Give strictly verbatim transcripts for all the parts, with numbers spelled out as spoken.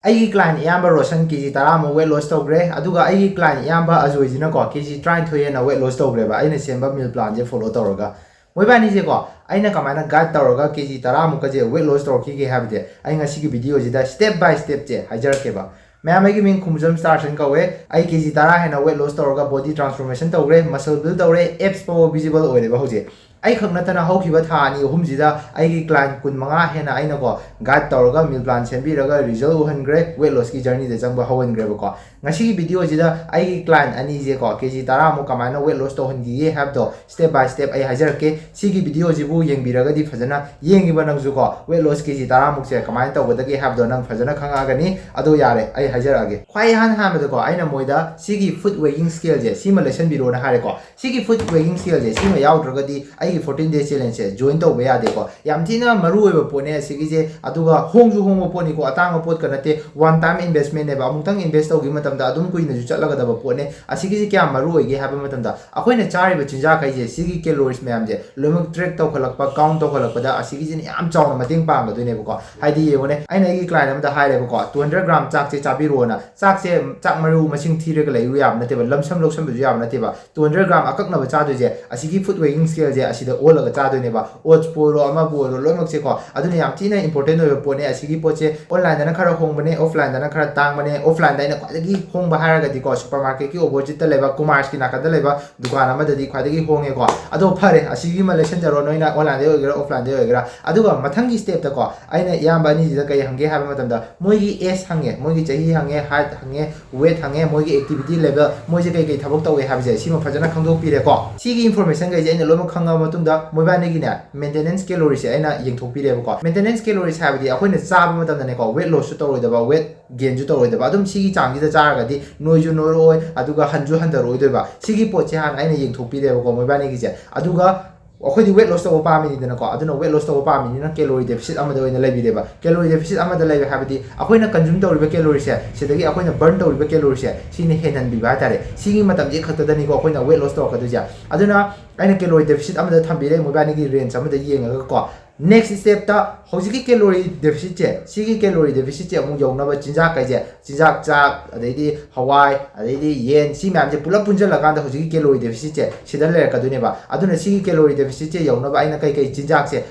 ꯑꯩꯒꯤ client ꯏꯌꯥꯝꯕ ꯔꯣꯁꯟ ꯀꯦ G ꯇꯔꯥꯃꯨꯛ weight loss ꯇꯧꯈ꯭ꯔꯦ, ꯑꯗꯨꯒ ꯑꯩꯒꯤ client ꯏꯌꯥꯝꯕ ꯑꯖꯣꯏꯁꯤꯅꯀꯣ ꯀꯦ ꯖꯤ ꯇꯔꯥꯅꯤꯊꯣꯏ ꯍꯦꯟꯅ weight loss ꯇꯧꯈ꯭ꯔꯦꯕ, ꯑꯩꯅ ꯁꯦꯝꯕ meal planꯁꯦ follow ꯇꯧꯔꯒ꯫ ꯃꯣꯏꯕꯥꯅꯤꯁꯦꯀꯣ ꯑꯩꯅ ꯀꯃꯥꯏꯅ guide ꯇꯧꯔꯒ ꯀꯦ ꯖꯤ ꯇꯔꯥꯃꯨꯛꯀꯁꯦ weight loss ꯇꯧꯔꯛꯈꯤꯒꯦ ꯍꯥꯏꯕꯁꯦ ꯑꯩ ꯉꯁꯤꯒꯤ videoꯁꯤꯗ step by stepꯁꯦ ꯍꯥꯏꯖꯔꯛꯀꯦꯕ꯫ ꯃꯌꯥꯝ, ꯑꯩꯒꯤ ꯃꯤꯡ ꯈꯨꯃꯨꯖꯝ ꯁ꯭ꯇꯥꯔꯁꯟ ꯀꯧꯋꯦ꯫ ꯑꯩ ꯀꯦ ꯖꯤ ꯇꯔꯥ ꯍꯦꯟꯅ weight loss ꯇꯧꯔꯒ body transformation ꯇꯧꯈ꯭ꯔꯦ, muscle build ꯇꯧꯔꯦ, abs ꯐꯥꯎꯕ visible ꯑꯣꯏꯔꯦꯕ ꯍꯧꯖꯤꯛ꯫ ꯑꯩꯈꯛ ꯅꯠꯇꯅ ꯍꯧꯈꯤꯕ ꯊꯥ ꯑꯅꯤ ꯑꯍꯨꯝꯁꯤꯗ ꯑꯩꯒꯤ client ꯀꯨꯟꯃꯉꯥ ꯍꯦꯟꯅ ꯑꯩꯅꯀꯣ guide ꯇꯧꯔꯒ meal plan ꯁꯦꯝꯕꯤꯔꯒ result ꯎꯍꯟꯈ꯭ꯔꯦ, weight lossꯀꯤ journeyꯗ ꯆꯪꯕ ꯍꯧꯍꯟꯈ꯭ꯔꯦꯕꯀꯣ꯫ ꯉꯁꯤꯒꯤ videoꯁꯤꯗ ꯑꯩꯒꯤ client ꯑꯅꯤꯁꯦꯀꯣ ꯀꯦ ꯖꯤ ꯇꯔꯥꯃꯨꯛ ꯀꯃꯥꯏꯅ weight loss ꯇꯧꯍꯟꯈꯤꯒꯦ ꯍꯥꯏꯕꯗꯣ step by step ꯑꯩ ꯍꯥꯏꯖꯔꯛꯀꯦ꯫ ꯁꯤꯒꯤ videoꯁꯤꯕꯨ ꯌꯦꯡꯕꯤꯔꯒꯗꯤ ꯐꯖꯅ ꯌꯦꯡꯉꯤꯕ ꯅꯪꯁꯨꯀꯣ weight loss ꯀꯦ ꯖꯤ ꯇꯔꯥꯃꯨꯛꯁꯦ ꯀꯃꯥꯏꯅ ꯇꯧꯒꯗꯒꯦ ꯍꯥꯏꯕꯗꯣ ꯅꯪ ꯐꯖꯅ ꯈꯪꯉꯛꯑꯒꯅꯤ꯫ ꯑꯗꯣ ꯌꯥꯔꯦ, ꯑꯩ ꯍꯥꯏꯖꯔꯛꯑꯒꯦ꯫ ꯈ꯭ꯋꯥꯏ ꯏꯍꯥꯟ ꯍꯥꯟꯕꯗꯀꯣ ꯑꯩꯅ ꯃꯣꯏꯗ ꯁꯤꯒꯤ foot weighing scaleꯁꯦ ꯁꯤꯃ ꯂꯩꯁꯟꯕꯤꯔꯣꯅ ꯍꯥꯏꯔꯦꯀꯣ꯫ ꯁꯤꯒꯤ foot weighing scaleꯁꯦ ꯁꯤꯃ ꯌꯥꯎꯗ꯭ꯔꯒꯗꯤ ꯑꯩꯒꯤ fourteen day challengeꯁꯦ join ꯇꯧꯕ ꯌꯥꯗꯦꯀꯣ꯫ ꯌꯥꯝ ꯊꯤꯅ ꯃꯔꯨ ꯑꯣꯏꯕ ꯄꯣꯠꯅꯦ ꯑꯁꯤꯒꯤꯁꯦ, ꯑꯗꯨꯒ ꯍꯣꯡꯁꯨ ꯍꯣꯡꯕ ꯄꯣꯠꯅꯤꯀꯣ, ꯑꯇꯥꯡꯕ ꯄꯣꯠꯀ ꯅꯠꯇꯦ, one time investmentꯅꯦꯕ꯫ ꯑꯃꯨꯛꯇꯪ invest ꯇꯧꯈꯤꯕ ꯃꯇꯝꯗ ꯑꯗꯨꯝ ꯀꯨꯏꯅꯁꯨ ꯆꯠꯂꯒꯗꯕ ꯄꯣꯠꯅꯦ꯫ ꯑꯁꯤꯒꯤꯁꯦ ꯀꯌꯥꯝ ꯃꯔꯨ ꯑꯣꯏꯒꯦ ꯍꯥꯏꯕ ꯃꯇꯝꯗ ꯑꯩꯈꯣꯏꯅ ꯆꯥꯔꯤꯕ ꯆꯤꯟꯖꯥꯛꯈꯩꯁꯦ ꯁꯤꯒꯤ calories ꯃꯌꯥꯝꯁꯦ ꯂꯣꯏꯅꯃꯛ track ꯇꯧꯈꯠꯂꯛꯄ, count ꯇꯧꯈꯠꯂꯛꯄꯗ ꯑꯁꯤꯒꯤꯁꯤꯅ ꯌꯥꯝ ꯆꯥꯎꯅ ꯃꯇꯦꯡ ꯄꯥꯡꯒꯗꯣꯏꯅꯦꯕꯀꯣ꯫ ꯍꯥꯏꯗꯤ ꯌꯦꯡꯉꯨꯅꯦ, ꯑꯩꯅ ꯑꯩꯒꯤ client ꯑꯃꯗ ꯍꯥꯏꯔꯦꯕꯀꯣ, two hundred gram ꯆꯥꯛꯁꯦ ꯆꯥꯕꯤꯔꯣꯅ꯫ ꯆꯥꯛꯁꯦ ꯆꯥꯛ ꯃꯔꯨ ꯃꯁꯤꯡ ꯊꯤꯔꯒ ꯂꯩꯕ ꯌꯥꯕ ꯅꯠꯇꯦꯕ, ꯂꯝꯁꯝ ꯂꯧꯁꯟꯕꯁꯨ ꯌꯥꯕ ꯅꯠꯇꯦꯕ꯫ Two hundred gram ꯑꯀꯛꯅꯕ ꯆꯥꯗꯣꯏꯁꯦ ꯑꯁꯤꯒꯤ foot weighing scaleꯁꯦ ꯑꯁꯤꯗ ꯑꯣꯜꯂꯒ ꯆꯥꯗꯣꯏꯅꯦꯕ꯫ Oatsꯄꯨ ꯑꯣꯏꯔꯣ, ꯑꯃꯕꯨ ꯑꯣꯏꯔꯣ, ꯂꯣꯏꯅꯃꯛꯁꯦꯀꯣ꯫ ꯑꯗꯨꯅ ꯌꯥꯝ ꯊꯤꯅ important ꯑꯣꯏꯕ ꯄꯣꯠꯅꯦ꯫ ꯑꯁꯤꯒꯤ ꯄꯣꯠꯁꯦ onlineꯗꯅ ꯈꯔ ꯍꯣꯡꯕꯅꯦ, offlineꯗꯅ ꯈꯔ ꯇꯥꯡꯕꯅꯦ꯫ Offlineꯗ ꯑꯩꯅ ꯈ꯭ꯋꯥꯏꯗꯒꯤ ꯍꯣꯡꯕ ꯍꯥꯏꯔꯒꯗꯤꯀꯣ, supermarketꯀꯤ oppositeꯇ ꯂꯩꯕ ꯀꯨꯃꯥꯔꯁꯀꯤ ꯅꯥꯀꯟꯗ ꯂꯩꯕ ꯗꯨꯀꯥꯟ ꯑꯃꯗꯗꯤ ꯈ꯭ꯋꯥꯏꯗꯒꯤ ꯍꯣꯡꯉꯦꯀꯣ꯫ ꯑꯗꯣ ꯐꯔꯦ, ꯑꯁꯤꯒꯤ ꯑꯃ ꯂꯩꯁꯟꯖꯔꯣ, ꯅꯣꯏꯅ onlineꯗ ꯑꯣꯏꯒꯦꯔꯥ, offlineꯗ ꯑꯣꯏꯒꯦꯔꯥ꯫ ꯑꯗꯨꯒ ꯃꯊꯪꯒꯤ stepꯇꯀꯣ ꯑꯩꯅ ꯏꯌꯥꯝꯕ ꯑꯅꯤꯁꯤꯗ ꯀꯩ ꯍꯪꯒꯦ ꯍꯥꯏꯕ ꯃꯇꯝꯗ, ꯃꯣꯏꯒꯤ age ꯍꯪꯉꯦ, ꯃꯣꯏꯒꯤ ꯆꯍꯤ ꯍꯪꯉꯦ, height ꯍꯪꯉꯦ, weight ꯍꯪꯉꯦ, ꯃꯣꯏꯒꯤ activity level, ꯃꯣꯏꯁꯦ ꯀꯩ ꯀꯩ ꯊꯕꯛ ꯇꯧꯋꯦ ꯍꯥꯏꯕꯁꯦ ꯁꯤꯃ ꯐꯖꯅ ꯈꯪꯗꯣꯛꯄꯤꯔꯦꯀꯣ꯫ ꯁꯤꯒꯤ informationꯈꯩꯁꯦ ꯑꯩꯅ ꯂꯣꯏꯅꯃꯛ ꯈꯪꯉꯕ ꯃꯇꯨꯡꯗ ꯃꯣꯏꯕꯥꯅꯤꯒꯤꯅꯦ maintenance caloriesꯁꯦ ꯑꯩꯅ ꯌꯦꯡꯊꯣꯛꯄꯤꯔꯦꯕꯀꯣ꯫ Maintenance calories ꯍꯥꯏꯕꯗꯤ ꯑꯩꯈꯣꯏꯅ ꯆꯥꯕ ꯃꯇꯝꯗꯅꯦꯀꯣ weight lossꯁꯨ ꯇꯧꯔꯣꯏꯗꯕ, weight gainꯁꯨ ꯇꯧꯔꯣꯏꯗꯕ, ꯑꯗꯨꯝ ꯁꯤꯒꯤ ꯆꯥꯡꯁꯤꯗ ꯆꯥꯔꯒꯗꯤ ꯅꯣꯏꯁꯨ ꯅꯣꯏꯔꯛꯑꯣꯏ, ꯑꯗꯨꯒ ꯍꯟꯁꯨ ꯍꯟꯊꯔꯛꯑꯣꯏꯗꯣꯏꯕ꯫ ꯁꯤꯒꯤ ꯄꯣꯠꯁꯦ ꯍꯥꯟꯅ ꯑꯩꯅ ꯌꯦꯡꯊꯣꯛꯄꯤꯔꯦꯕꯀꯣ ꯃꯣꯏꯕꯥꯅꯤꯒꯤꯁꯦ꯫ ꯑꯗꯨꯒ ꯑꯩꯈꯣꯏꯗꯤ weight loss ꯇꯧꯕ ꯄꯥꯝꯃꯤꯅꯤꯗꯅꯀꯣ, ꯑꯗꯨꯅ weight loss ꯇꯧꯕ ꯄꯥꯝꯃꯤꯅꯤꯅ calorie deficit ꯑꯃꯗ ꯑꯣꯏꯅ ꯂꯩꯕꯤꯔꯦꯕ꯫ Calorie deficit ꯑꯃꯗ ꯂꯩꯕ ꯍꯥꯏꯕꯗꯤ ꯑꯩꯈꯣꯏꯅ consume ꯇꯧꯔꯤꯕ caloriesꯁꯦ, ꯁꯤꯗꯒꯤ ꯑꯩꯈꯣꯏꯅ burn ꯇꯧꯔꯤꯕ caloriesꯁꯦ, ꯁꯤꯅ ꯍꯦꯟꯍꯟꯕꯤꯕ ꯍꯥꯏꯇꯥꯔꯦ꯫ ꯁꯤꯒꯤ ꯃꯇꯝꯁꯦ ꯈꯛꯇꯗꯅꯤꯀꯣ ꯑꯩꯈꯣꯏꯅ weight loss ꯇꯧꯔꯛꯀꯗꯣꯏꯁꯦ꯫ ꯑꯗꯨꯅ ꯑꯩꯅ calorie deficit ꯑꯃꯗ ꯊꯝꯕꯤꯔꯦ, ꯃꯣꯏꯕꯥꯅꯤꯒꯤ range ꯑꯃꯗ ꯌꯦꯡꯉꯒꯀꯣ꯫ Next stepꯇ ꯍꯧꯖꯤꯛꯀꯤ calorie deficitꯁꯦ, ꯁꯤꯒꯤ calorie deficitꯁꯦ ꯑꯃꯨꯛ ꯌꯧꯅꯕ ꯆꯤꯟꯖꯥꯛ ꯀꯩꯁꯦ, ꯆꯤꯟꯖꯥꯛ, ꯆꯥꯛ, ꯑꯗꯩꯗꯤ ꯍꯋꯥꯏ, ꯑꯗꯩꯗꯤ ꯌꯦꯟ, ꯁꯤ ꯃꯌꯥꯝꯁꯦ ꯄꯨꯂꯞ ꯄꯨꯟꯁꯤꯜꯂꯀꯥꯟꯗ ꯍꯧꯖꯤꯛꯀꯤ calorie deficitꯁꯦ ꯁꯤꯗ ꯂꯩꯔꯛꯀꯗꯣꯏꯅꯦꯕ꯫ ꯑꯗꯨꯅ ꯁꯤꯒꯤ calorie deficitꯁꯦ ꯌꯧꯅꯕ ꯑꯩꯅ ꯀꯩꯀꯩ ꯆꯤꯟꯖꯥꯛꯁꯦ,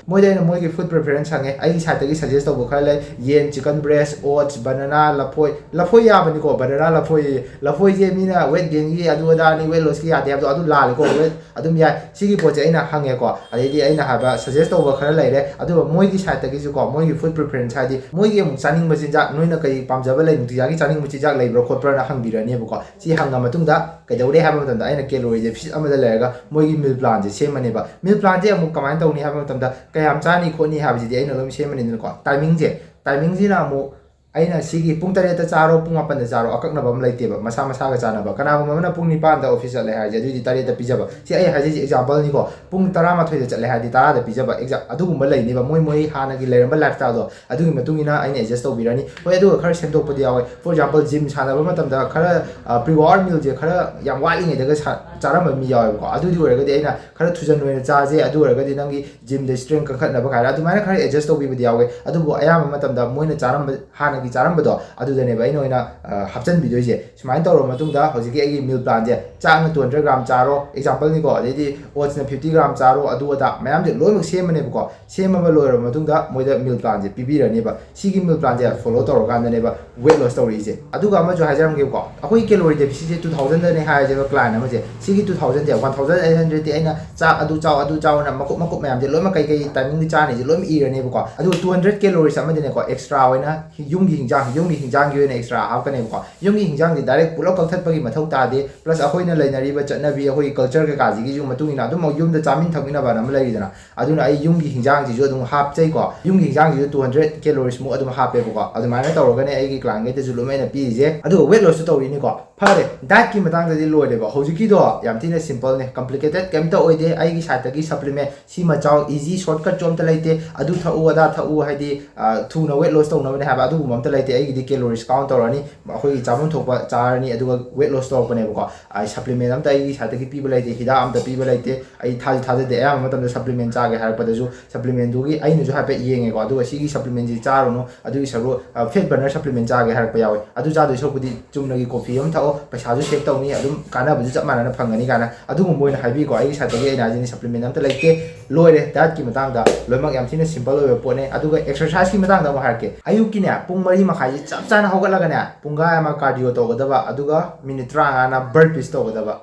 ꯃꯣꯏꯗ ꯑꯩꯅ ꯃꯣꯏꯒꯤ food preference ꯍꯪꯉꯦ꯫ ꯑꯩꯒꯤ sideꯇꯒꯤ suggest ꯇꯧꯕ ꯈꯔ ꯂꯩ: ꯌꯦꯟ, chicken breast, oats, banana, ꯂꯐꯣꯏ꯫ ꯂꯐꯣꯏ ꯌꯥꯕꯅꯤꯀꯣ, banana, ꯂꯐꯣꯏ꯫ ꯂꯐꯣꯏꯁꯦ ꯃꯤꯅ weight gainꯒꯤ ꯑꯗꯨ ꯑꯗꯥꯅꯤ, weight lossꯀꯤ ꯌꯥꯗꯦ ꯍꯥꯏꯕꯗꯣ ꯑꯗꯨ ꯂꯥꯜꯂꯦꯀꯣ꯫ Weight ꯑꯗꯨꯝ ꯌꯥꯏ꯫ ꯁꯤꯒꯤ ꯄꯣꯠꯁꯦ ꯑꯩꯅ ꯍꯪꯉꯦꯀꯣ꯫ ꯑꯗꯩꯗꯤ ꯑꯩꯅ ꯍꯥꯏꯕ suggest ꯇꯧꯕ ꯈꯔ ꯂꯩꯔꯦ꯫ ꯑꯗꯨꯒ ꯃꯣꯏꯒꯤ sideꯇꯒꯤꯁꯨꯀꯣ, ꯃꯣꯏꯒꯤ food preference, ꯍꯥꯏꯗꯤ ꯃꯣꯏꯒꯤ ꯑꯃꯨꯛ ꯆꯥꯅꯤꯡꯕ ꯆꯤꯟꯖꯥꯛ, ꯅꯣꯏꯅ ꯀꯩ ꯄꯥꯝꯖꯕ ꯂꯩ, ꯅꯨꯡꯇꯤꯖꯥꯒꯤ ꯆꯥꯅꯤꯡꯕ ꯆꯤꯟꯖꯥꯛ ꯂꯩꯕ꯭ꯔꯥ ꯈꯣꯠꯄ꯭ꯔꯥꯅ ꯍꯪꯕꯤꯔꯅꯦꯕꯀꯣ꯫ ꯁꯤ ꯍꯪꯉ ꯃꯇꯨꯡꯗ ꯀꯩꯗꯧꯔꯦ ꯍꯥꯏꯕ ꯃꯇꯝꯗ ꯑꯩꯅ calorie deficit ꯑꯃꯗ ꯂꯩꯔꯒ ꯃꯣꯏꯒꯤ meal planꯁꯦ ꯁꯦꯝꯃꯅꯦꯕ꯫ Meal planꯁꯦ ꯑꯃꯨꯛ ꯀꯃꯥꯏꯅ ꯇꯧꯅꯤ ꯍꯥꯏꯕ ꯃꯇꯝꯗ ꯀꯌꯥꯝ ꯆꯥꯅꯤ ꯈꯣꯠꯅꯤ ꯍꯥꯏꯕꯁꯤꯗꯤ ꯑꯩꯅ ꯂꯣꯏꯅ ꯁꯦꯝꯃꯅꯤꯗꯅꯀꯣ꯫ Timingꯁꯦ, timingꯁꯤꯅ ꯑꯃꯨꯛ ꯑꯩꯅ ꯁꯤꯒꯤ ꯄꯨꯡ ꯇꯔꯦꯠꯇ ꯆꯥꯔꯣ, ꯄꯨꯡ ꯃꯥꯄꯟꯗ ꯆꯥꯔꯣ, ꯑꯀꯛꯅꯕ ꯑꯃ ꯂꯩꯇꯦꯕ, ꯃꯁꯥ ꯃꯁꯥꯒ ꯆꯥꯟꯅꯕ꯫ ꯀꯅꯥꯒꯨꯝꯕ ꯑꯃꯅ ꯄꯨꯡ ꯅꯤꯄꯥꯟꯗ office ꯆꯠꯂꯦ ꯍꯥꯏꯔꯗꯤ ꯑꯗꯨꯏꯗꯤ ꯇꯔꯦꯠꯇ ꯄꯤꯖꯕ꯫ ꯁꯤ ꯑꯩ ꯍꯥꯏꯖꯔꯤꯁꯦ exampleꯅꯤꯀꯣ꯫ ꯄꯨꯡ ꯇꯔꯥꯃꯥꯊꯣꯏꯗ ꯆꯠꯂꯦ ꯍꯥꯏꯔꯗꯤ ꯇꯔꯥꯗ ꯄꯤꯖꯕ, exact ꯑꯗꯨꯒꯨꯝꯕ ꯂꯩꯅꯦꯕ꯫ ꯃꯣꯏ ꯃꯣꯏ ꯍꯥꯟꯅꯒꯤ ꯂꯩꯔꯝꯕ lifestyleꯗꯣ ꯑꯗꯨꯒꯤ ꯃꯇꯨꯡ ꯏꯟꯅ ꯑꯩꯅ adjust ꯇꯧꯕꯤꯔꯅꯤ꯫ ꯍꯣꯏ, ꯑꯗꯨꯒ ꯈꯔ ꯁꯦꯝꯗꯣꯛꯄꯗꯤ ꯌꯥꯎꯋꯦ꯫ For example, gym ꯁꯥꯟꯅꯕ ꯃꯇꯝꯗ ꯈꯔ pre-workout mealꯁꯦ ꯈꯔ ꯌꯥꯝ ꯋꯥꯠꯂꯤꯉꯩꯗꯒ ꯆꯥꯔꯝꯕ ꯃꯤ ꯌꯥꯎꯋꯦꯕꯀꯣ꯫ ꯑꯗꯨꯗꯤ ꯑꯣꯏꯔꯒꯗꯤ ꯑꯩꯅ ꯈꯔ ꯊꯨꯖꯟ ꯑꯣꯏꯅ ꯆꯥꯁꯦ, ꯑꯗꯨ ꯑꯣꯏꯔꯒꯗꯤ ꯅꯪꯒꯤ gymꯗ strength ꯀꯟꯈꯠꯅꯕ ꯀꯥꯏꯅ ꯑꯗꯨꯃꯥꯏꯅ ꯈꯔ adjust ꯇꯧꯕꯤꯕꯗꯤ ꯌꯥꯎꯋꯦ꯫ ꯑꯗꯨꯕꯨ ꯑꯌꯥꯝꯕ ꯃꯇꯝꯗ ꯃꯣꯏꯅ ꯆꯥꯔꯝꯕ, ꯍꯥꯟꯅꯒꯤ ꯆꯥꯔꯝꯕꯗꯣ ꯑꯗꯨꯗꯅꯦꯕ ꯑꯩꯅ ꯑꯣꯏꯅ, ꯑ, ꯍꯥꯞꯆꯤꯟꯕꯤꯗꯣꯏꯁꯦ꯫ ꯁꯨꯃꯥꯏꯅ ꯇꯧꯔꯕ ꯃꯇꯨꯡꯗ ꯍꯧꯖꯤꯛꯀꯤ ꯑꯩꯒꯤ meal planꯁꯦ, ꯆꯥꯛꯅ two hundred gram ꯆꯥꯔꯣ, exampleꯅꯤꯀꯣ, ꯑꯗꯩꯗꯤ oatsꯅ fifty gram ꯆꯥꯔꯣ, ꯑꯗꯨ ꯑꯗꯥ ꯃꯌꯥꯝꯁꯦ ꯂꯣꯏꯅꯃꯛ ꯁꯦꯝꯃꯅꯦꯕꯀꯣ꯫ ꯁꯦꯝꯃꯕ ꯂꯣꯏꯔꯕ ꯃꯇꯨꯡꯗ ꯃꯣꯏꯗ meal planꯁꯦ ꯄꯤꯕꯤꯔꯅꯦꯕ꯫ ꯁꯤꯒꯤ meal planꯁꯦ follow ꯇꯧꯔꯀꯥꯟꯗꯅꯦꯕ weight loss ꯇꯧꯔꯛꯏꯁꯦ꯫ ꯑꯗꯨꯒ ꯑꯃꯁꯨ ꯍꯥꯏꯖꯔꯝꯒꯦꯕꯀꯣ, ꯑꯩꯈꯣꯏ calorie deficitꯁꯦ two thousandꯗꯅꯦ ꯍꯥꯏꯔꯁꯦꯕ, client ꯑꯃꯁꯦ꯫ ꯁꯤꯒꯤ two thousandꯁꯦ, one thousand eight hundredꯇꯤ ꯑꯩꯅ ꯆꯥꯛ ꯑꯗꯨ ꯆꯥꯎ, ꯑꯗꯨ ꯆꯥꯎꯅ ꯃꯀꯨꯞ ꯃꯀꯨꯞ ꯃꯌꯥꯝꯁꯦ ꯂꯣꯏꯅꯃꯛ ꯀꯩ ꯀꯩ timingꯗ ꯆꯥꯅꯤꯁꯦ ꯂꯣꯏꯅꯃꯛ ꯏꯔꯅꯦꯕꯀꯣ꯫ ꯑꯗꯨꯒ two hundred calories ꯑꯃꯗꯤꯅꯦꯀꯣ, extra ꯑꯣꯏꯅ ꯌꯨꯝꯒꯤ ꯍꯤꯟꯖꯥꯡ, ꯌꯨꯝꯒꯤ ꯍꯤꯟꯖꯥꯡꯒꯤ ꯑꯣꯏꯅ extra ꯍꯥꯞꯀꯅꯦꯕꯀꯣ꯫ ꯌꯨꯝꯒꯤ ꯍꯤꯟꯖꯥꯡꯗꯤ direct ꯄꯨꯂꯞ ꯀꯛꯊꯠꯄꯒꯤ ꯃꯊꯧ ꯇꯥꯗꯦ꯫ Plus ꯑꯩꯈꯣꯏꯅ ꯂꯩꯅꯔꯤꯕ ꯆꯠꯅꯕꯤ, ꯑꯩꯈꯣꯏꯒꯤ culture ꯀꯩꯀꯥꯁꯤꯒꯤꯁꯨ ꯃꯇꯨꯡ ꯏꯟꯅ ꯑꯗꯨꯝ ꯌꯨꯝꯗ ꯆꯥꯃꯤꯟ ꯊꯛꯃꯤꯟꯅꯕ ꯑꯃ ꯂꯩꯔꯤꯗꯅ, ꯑꯗꯨꯅ ꯑꯩ ꯌꯨꯝꯒꯤ ꯍꯤꯟꯖꯥꯡꯁꯤꯁꯨ ꯑꯗꯨꯝ ꯍꯥꯞꯆꯩꯀꯣ꯫ ꯌꯨꯝꯒꯤ ꯍꯤꯟꯖꯥꯡꯁꯤꯁꯨ two hundred calories ꯃꯨꯛ ꯑꯗꯨꯝ ꯍꯥꯞꯄꯦꯕꯀꯣ꯫ ꯑꯗꯨꯃꯥꯏꯅ ꯇꯧꯔꯒꯅꯦ ꯑꯩꯒꯤ clientꯈꯩꯗꯁꯨ ꯂꯣꯏꯅ ꯑꯩꯅ ꯄꯤꯔꯤꯁꯦ꯫ ꯑꯗꯨꯒ weight lossꯁꯨ ꯇꯧꯔꯤꯅꯤꯀꯣ꯫ ꯐꯔꯦ, dietꯀꯤ ꯃꯇꯥꯡꯗꯗꯤ ꯂꯣꯏꯔꯦꯕ꯫ ꯍꯧꯖꯤꯛꯀꯤꯗꯣ ꯌꯥꯝ ꯊꯤꯅ simpleꯅꯦ, complicated ꯀꯩꯝꯇ ꯑꯣꯏꯗꯦ꯫ ꯑꯩꯒꯤ sideꯇꯒꯤ supplement ꯁꯤꯃ ꯆꯥꯎ, easy shortcutꯁꯨ ꯑꯝꯇ ꯂꯩꯇꯦ꯫ ꯑꯗꯨ ꯊꯛꯎ, ꯑꯗꯥ ꯊꯛꯎ, ꯍꯥꯏꯗꯤ, ꯑ, ꯊꯨꯅ weight loss ꯇꯧꯅꯕꯅꯦ ꯍꯥꯏꯕ ꯑꯗꯨꯒꯨꯝꯕ ꯑꯝꯇ ꯂꯩꯇꯦ꯫ ꯑꯩꯒꯤꯗꯤ calories count ꯇꯧꯔꯅꯤ, ꯑꯩꯈꯣꯏꯒꯤ ꯆꯥꯐꯝ ꯊꯣꯛꯄ ꯆꯥꯔꯅꯤ, ꯑꯗꯨꯒ weight loss ꯇꯧꯔꯛꯄꯅꯦꯕꯀꯣ꯫ ꯑꯩ supplement ꯑꯝꯇ ꯑꯩꯒꯤ side ꯇꯒꯤ ꯄꯤꯕ ꯂꯩꯇꯦ, ꯍꯤꯗꯥꯛ ꯑꯝꯇ ꯄꯤꯕ ꯂꯩꯇꯦ꯫ ꯑꯩ ꯊꯥꯁꯨ ꯊꯥꯖꯗꯦ, ꯑꯌꯥꯝꯕ ꯃꯇꯝꯗ supplement ꯆꯥꯒꯦ ꯍꯥꯏꯔꯛꯄꯗꯁꯨ supplement ꯇꯨꯒꯤ ꯑꯩꯅꯁꯨ ꯍꯥꯏꯐꯦꯠ ꯌꯦꯡꯉꯦꯀꯣ, ꯑꯗꯨꯒ ꯁꯤꯒꯤ supplement ꯁꯤ ꯆꯥꯔꯨꯅꯨ, ꯑꯗꯨꯒꯤ ꯁꯔꯨꯛ fat burner supplement ꯆꯥꯒꯦ ꯍꯥꯏꯔꯛꯄ ꯌꯥꯎꯋꯦ꯫ ꯑꯗꯨ ꯆꯥꯗꯣꯏ ꯁꯔꯨꯛꯄꯨꯗꯤ ꯆꯨꯝꯅꯒꯤ coffee ꯑꯃ ꯊꯛꯑꯣ, ꯄꯩꯁꯥꯁꯨ save ꯇꯧꯅꯤ, ꯑꯗꯨꯝ ꯀꯥꯟꯅꯕꯁꯨ ꯆꯞ ꯃꯥꯟꯅꯅ ꯐꯪꯒꯅꯤ ꯀꯥꯏꯅ ꯑꯗꯨꯒꯨꯝꯕ ꯑꯣꯏꯅ ꯍꯥꯏꯕꯤꯀꯣ꯫ ꯑꯩꯒꯤ side ꯇꯒꯤ ꯑꯩꯅ ꯍꯥꯏꯁꯤꯅꯤ, supplement ꯑꯝꯇ ꯂꯩꯇꯦ꯫ ꯂꯣꯏꯔꯦ꯫ Diet ꯀꯤ ꯃꯇꯥꯡꯗ ꯂꯣꯏꯅꯃꯛ ꯌꯥꯝ ꯊꯤꯅ simple ꯑꯣꯏꯕ ꯄꯣꯠꯅꯦ꯫ ꯑꯗꯨꯒ exercise ꯀꯤ ꯃꯇꯥꯡꯗ ꯑꯃꯨꯛ ꯍꯥꯏꯔꯛꯀꯦ꯫ ꯑꯌꯨꯛꯀꯤꯅꯦ ꯄꯨꯡ ꯃꯔꯤ ꯃꯈꯥꯏꯁꯦ ꯆꯞ ꯆꯥꯅ ꯍꯧꯒꯠꯂꯒꯅꯦ ꯄꯨꯡꯈꯥꯏ ꯑꯃ cardio ꯇꯧꯒꯗꯕ, ꯑꯗꯨꯒ minute ꯇꯔꯥꯃꯉꯥꯅ burpees ꯇꯧꯒꯗꯕ꯫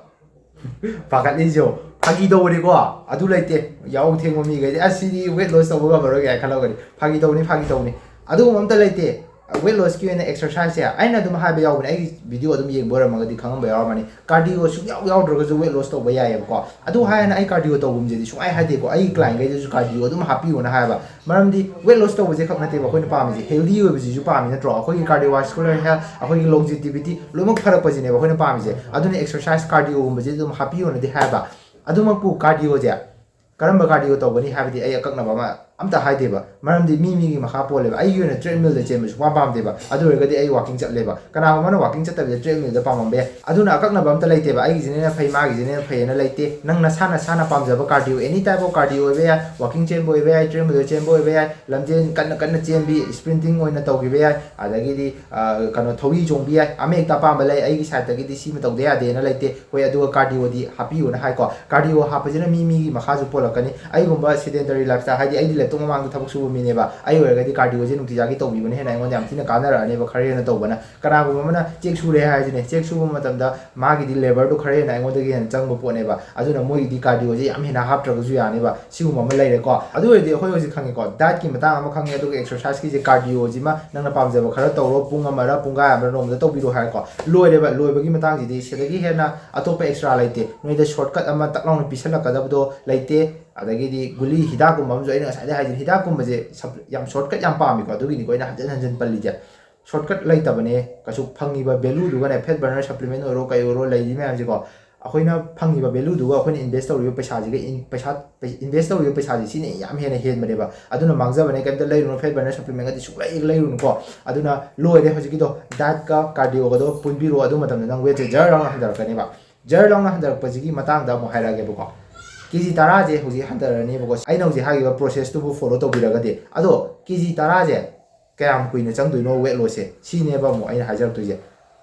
ꯄꯥꯈꯠꯂꯤꯁꯦ ꯌꯦꯡꯉꯣ꯫ ꯐꯥꯒꯤ ꯇꯧꯕꯅꯤꯀꯣ꯫ ꯑꯗꯨ ꯂꯩꯇꯦ꯫ ꯌꯥꯍꯧ ꯊꯦꯡꯕ ꯃꯤꯈꯩꯗꯤ "ꯑꯁ, ꯁꯤꯗꯤ weight loss ꯇꯧꯕ ꯉꯝꯃꯔꯣꯏ" ꯀꯥꯏꯅ ꯈꯜꯂꯝꯒꯅꯤ꯫ ꯐꯥꯒꯤ ꯇꯧꯕꯅꯤ, ꯐꯥꯒꯤ ꯇꯧꯕꯅꯤ꯫ ꯑꯗꯨꯒꯨꯝꯕ ꯑꯝꯇ ꯂꯩꯇꯦ꯫ Weight loss ꯀꯤ ꯑꯣꯏꯅ exercise ꯁꯦ ꯑꯩꯅ ꯑꯗꯨꯝ ꯍꯥꯏꯕ ꯌꯥꯎꯕꯅꯦ, ꯑꯩꯒꯤ video ꯑꯗꯨꯝ ꯌꯦꯡꯕ ꯑꯣꯏꯔꯝꯃꯒꯗꯤ ꯈꯪꯉꯝꯕ ꯌꯥꯎꯔꯝꯃꯅꯤ꯫ Cardio ꯁꯨꯡꯌꯥꯎ ꯌꯥꯎꯗ꯭ꯔꯒꯁꯨ weight loss ꯇꯧꯕ ꯌꯥꯏꯌꯦꯕꯀꯣ꯫ ꯑꯗꯨ ꯍꯥꯏꯌꯦꯅ ꯑꯩ cardio ꯇꯧꯒꯨꯝꯁꯦꯗꯤ ꯁꯨꯡꯍꯥꯏ ꯍꯥꯏꯗꯦꯀꯣ꯫ ꯑꯩꯒꯤ client ꯈꯩꯗꯁꯨ cardio ꯑꯗꯨꯝ ꯍꯥꯞꯄꯤꯌꯣꯅ ꯍꯥꯏꯕ꯫ ꯃꯔꯝꯗꯤ weight loss ꯇꯧꯕꯁꯦ ꯈꯛ ꯅꯠꯇꯦꯕ ꯑꯩꯈꯣꯏꯅ ꯄꯥꯝꯃꯤꯁꯦ, healthy ꯑꯣꯏꯕꯁꯤꯁꯨ ꯄꯥꯝꯃꯤ ꯅꯠꯇ꯭ꯔꯣ? ꯑꯩꯈꯣꯏꯒꯤ cardiovascular health, ꯑꯩꯈꯣꯏꯒꯤ longevity ꯂꯣꯏꯅꯃꯛ ꯐꯔꯛꯄꯁꯤꯅꯦꯕ ꯑꯩꯈꯣꯏꯅ ꯄꯥꯝꯃꯤꯁꯦ꯫ ꯑꯗꯨꯅ exercise cardio ꯒꯨꯝꯕꯁꯦ ꯑꯗꯨꯝ ꯍꯥꯞꯄꯤꯌꯣꯅꯗꯤ ꯍꯥꯏꯕ꯫ ꯑꯗꯨꯃꯛꯄꯨ cardio ꯁꯦ ꯀꯔꯝꯕ cardio ꯇꯧꯒꯅꯤ ꯍꯥꯏꯕꯗꯤ ꯑꯩ ꯑꯀꯛꯅꯕ ꯑꯃ ꯑꯝꯇ ꯍꯥꯏꯗꯦꯕ, ꯃꯔꯝꯗꯤ ꯃꯤ ꯃꯤꯒꯤ ꯃꯈꯥ ꯄꯣꯜꯂꯦꯕ꯫ ꯑꯩꯒꯤ ꯑꯣꯏꯅ treadmill ꯗ ꯆꯦꯟꯕ ꯁꯨꯡꯄꯥꯝ ꯄꯥꯝꯗꯦꯕ, ꯑꯗꯨ ꯑꯣꯏꯔꯒꯗꯤ ꯑꯩ walking ꯆꯠꯂꯦꯕ꯫ ꯀꯅꯥꯒꯨꯝꯕ ꯑꯃꯅ walking ꯆꯠꯇꯕꯤꯗ treadmill ꯗ ꯄꯥꯝꯃꯝꯕ ꯌꯥꯏ, ꯑꯗꯨꯅ ꯑꯀꯛꯅꯕ ꯑꯝꯇ ꯂꯩꯇꯦꯕ꯫ ꯑꯩꯒꯤꯁꯤꯅ ꯍꯦꯟꯅ ꯐꯩ, ꯃꯥꯒꯤꯁꯤꯅ ꯍꯦꯟꯅ ꯐꯩꯌꯦꯅ ꯂꯩꯇꯦ꯫ ꯅꯪ ꯅꯁꯥ ꯅꯁꯥꯅ ꯄꯥꯝꯖꯕ cardio, any type of cardio ꯑꯣꯏꯕ ꯌꯥꯏ, walking ꯆꯦꯟꯕ ꯑꯣꯏꯕ ꯌꯥꯏ, treadmill ꯗ ꯆꯦꯟꯕ ꯑꯣꯏꯕ ꯌꯥꯏ, ꯂꯝꯖꯦꯟ ꯀꯟꯅ ꯀꯟꯅ ꯆꯦꯟꯕꯤ, sprinting ꯑꯣꯏꯅ ꯇꯧꯈꯤꯕ ꯌꯥꯏ, ꯑꯗꯒꯤꯗꯤ ꯑ, ꯀꯩꯅꯣ, ꯊꯧꯔꯤ ꯆꯣꯡꯕꯤ ꯌꯥꯏ꯫ ꯑꯃ ꯍꯦꯛꯇ ꯑꯄꯥꯝꯕ ꯂꯩ, ꯑꯩꯒꯤ side ꯇꯒꯤꯗꯤ ꯁꯤꯃ ꯇꯧꯗ ꯌꯥꯗꯦꯅ ꯂꯩꯇꯦ꯫ ꯍꯣꯏ, ꯑꯗꯨꯒ cardio ꯗꯤ ꯍꯥꯞꯄꯤꯌꯨꯅ ꯍꯥꯏꯀꯣ꯫ Cardio ꯍꯥꯞꯄꯁꯤꯅ ꯃꯤ ꯃꯤꯒꯤ ꯃꯈꯥꯁꯨ ꯄꯣꯜꯂꯛꯀꯅꯤ꯫ ꯑꯩꯒꯨꯝꯕ sedentary lifestyle, ꯍꯥꯏꯗꯤ ꯑꯩꯗꯤ laptop ꯃꯃꯥꯡꯗ ꯊꯕꯛ ꯁꯨꯕ ꯃꯤꯅꯦꯕ, ꯑꯩ ꯑꯣꯏꯔꯒꯗꯤ cardio ꯁꯦ ꯅꯨꯡꯇꯤꯖꯥꯒꯤ ꯇꯧꯕꯤꯕꯅ ꯍꯦꯟꯅ ꯑꯩꯉꯣꯟꯗ ꯌꯥꯝ ꯊꯤꯅ ꯀꯥꯟꯅꯔꯛꯑꯅꯦꯕ, ꯈꯔ ꯍꯦꯟꯅ ꯇꯧꯕꯅ꯫ ꯀꯅꯥꯒꯨꯝꯕ ꯑꯃꯅ ꯆꯦꯛ ꯁꯨꯔꯦ ꯍꯥꯏꯁꯤꯅꯦ, ꯆꯦꯛ ꯁꯨꯕ ꯃꯇꯝꯗ ꯃꯥꯒꯤꯗꯤ labour ꯗꯣ ꯈꯔ ꯍꯦꯟꯅ ꯑꯩꯉꯣꯟꯗꯒꯤ ꯍꯦꯟꯅ ꯆꯪꯕ ꯄꯣꯠꯅꯦꯕ꯫ ꯑꯗꯨꯅ ꯃꯣꯏꯒꯤꯗꯤ cardio ꯁꯦ ꯌꯥꯝ ꯍꯦꯟꯅ ꯍꯥꯞꯇ꯭ꯔꯒꯁꯨ ꯌꯥꯅꯦꯕ꯫ ꯁꯤꯒꯨꯝꯕ ꯑꯃ ꯂꯩꯔꯦꯀꯣ꯫ ꯑꯗꯨ ꯑꯣꯏꯔꯗꯤ ꯑꯩꯈꯣꯏ ꯍꯧꯖꯤꯛ ꯈꯪꯉꯦꯀꯣ, diet ꯀꯤ ꯃꯇꯥꯡ ꯑꯃ ꯈꯪꯉꯦ, ꯑꯗꯨꯒ exercise ꯀꯤꯁꯦ, cardio ꯁꯤꯃ ꯅꯪꯅ ꯄꯥꯝꯖꯕ ꯈꯔ ꯇꯧꯔꯣ, ꯄꯨꯡ ꯑꯃꯔ ꯄꯨꯡꯈꯥꯏ ꯑꯃꯔ ꯅꯣꯡꯃꯗ ꯇꯧꯕꯤꯔꯣ ꯍꯥꯏꯔꯦꯀꯣ꯫ ꯂꯣꯏꯔꯦꯕ꯫ ꯂꯣꯏꯕꯒꯤ ꯃꯇꯥꯡꯁꯤꯗꯤ ꯁꯤꯗꯒꯤ ꯍꯦꯟꯅ ꯑꯇꯣꯞꯄ extra ꯂꯩꯇꯦ꯫ ꯅꯣꯏꯗ shortcut ꯑꯃ ꯇꯛ ꯂꯥꯎꯅ ꯄꯤꯁꯜꯂꯛꯀꯗꯕꯗꯣ ꯂꯩꯇꯦ꯫ ꯑꯗꯒꯤꯗꯤ ꯒꯨꯂꯤ ꯍꯤꯗꯥꯛꯀꯨꯝꯕ ꯑꯃꯁꯨ ꯑꯩꯅ ꯉꯁꯥꯏꯗꯩ ꯍꯥꯏꯁꯤꯅꯤ, ꯍꯤꯗꯥꯛꯀꯨꯝꯕꯁꯦ ꯁꯞ-, ꯌꯥꯝ shortcut ꯌꯥꯝ ꯄꯥꯝꯃꯤꯀꯣ, ꯑꯗꯨꯒꯤꯅꯤꯀꯣ ꯑꯩꯅ ꯍꯟꯖꯤꯟ ꯍꯟꯖꯤꯟ ꯄꯜꯂꯤꯁꯦ꯫ Shortcut ꯂꯩꯇꯕꯅꯦ ꯀꯩꯁꯨ꯫ ꯐꯪꯉꯤꯕ value ꯗꯨꯒꯅꯦ, fat burner supplement ꯑꯣꯏꯔꯣ ꯀꯩ ꯑꯣꯏꯔꯣ ꯂꯩꯔꯤ ꯃꯌꯥꯝꯁꯦꯀꯣ, ꯑꯩꯈꯣꯏꯅ ꯐꯪꯉꯤꯕ value ꯗꯨꯒ ꯑꯩꯈꯣꯏꯅ invest ꯇꯧꯔꯤꯕ ꯄꯩꯁꯥꯁꯤꯒ in- ꯄꯩꯁꯥ invest ꯇꯧꯔꯤꯕ ꯄꯩꯁꯥꯁꯦ ꯁꯤꯅ ꯌꯥꯝ ꯍꯦꯟꯅ ꯍꯦꯟꯕꯅꯦꯕ꯫ ꯑꯗꯨꯅ ꯃꯥꯡꯖꯕꯅꯦ꯫ ꯀꯩꯝꯇ ꯂꯩꯔꯨꯅꯨ, fat burner supplement ꯒꯗꯤ ꯁꯨꯡꯂꯩ ꯂꯩꯔꯨꯅꯨꯀꯣ꯫ ꯑꯗꯨꯅ ꯂꯣꯏꯔꯦ ꯍꯧꯖꯤꯛꯀꯤꯗꯣ, diet ꯀ cardio ꯒꯗꯣ ꯄꯨꯟꯕꯤꯔꯣ꯫ ꯑꯗꯨ ꯃꯇꯝꯗ ꯅꯪ weight ꯁꯦ ꯖꯔ ꯂꯥꯎꯅ ꯍꯟꯊꯔꯛꯀꯅꯦꯕ꯫ ꯖꯔ ꯂꯥꯎꯅ ꯍꯟꯊꯔꯛꯄꯁꯤꯒꯤ ꯃꯇꯥꯡꯗ ꯑꯃꯨꯛ ꯍꯥꯏꯔꯛꯑꯒꯦꯕꯀꯣ꯫ ꯀꯦ ꯖꯤ ꯇꯔꯥꯁꯦ ꯍꯧꯖꯤꯛ ꯍꯟꯊꯔꯅꯦꯕꯀꯣ꯫ ꯑꯩꯅ ꯍꯧꯖꯤꯛ ꯍꯥꯏꯈꯤꯕ process ꯇꯨꯕꯨ follow ꯇꯧꯕꯤꯔꯒꯗꯤ꯫ ꯑꯗꯣ ꯀꯦ ꯖꯤ ꯇꯔꯥꯁꯦ ꯀꯌꯥꯝ ꯀꯨꯏꯅ ꯆꯪꯗꯣꯏꯅꯣ weight loss ꯁꯦ, ꯁꯤꯅꯦꯕ ꯑꯃꯨꯛ ꯑꯩꯅ ꯍꯥꯏꯖꯔꯛꯇꯣꯏꯁꯦ꯫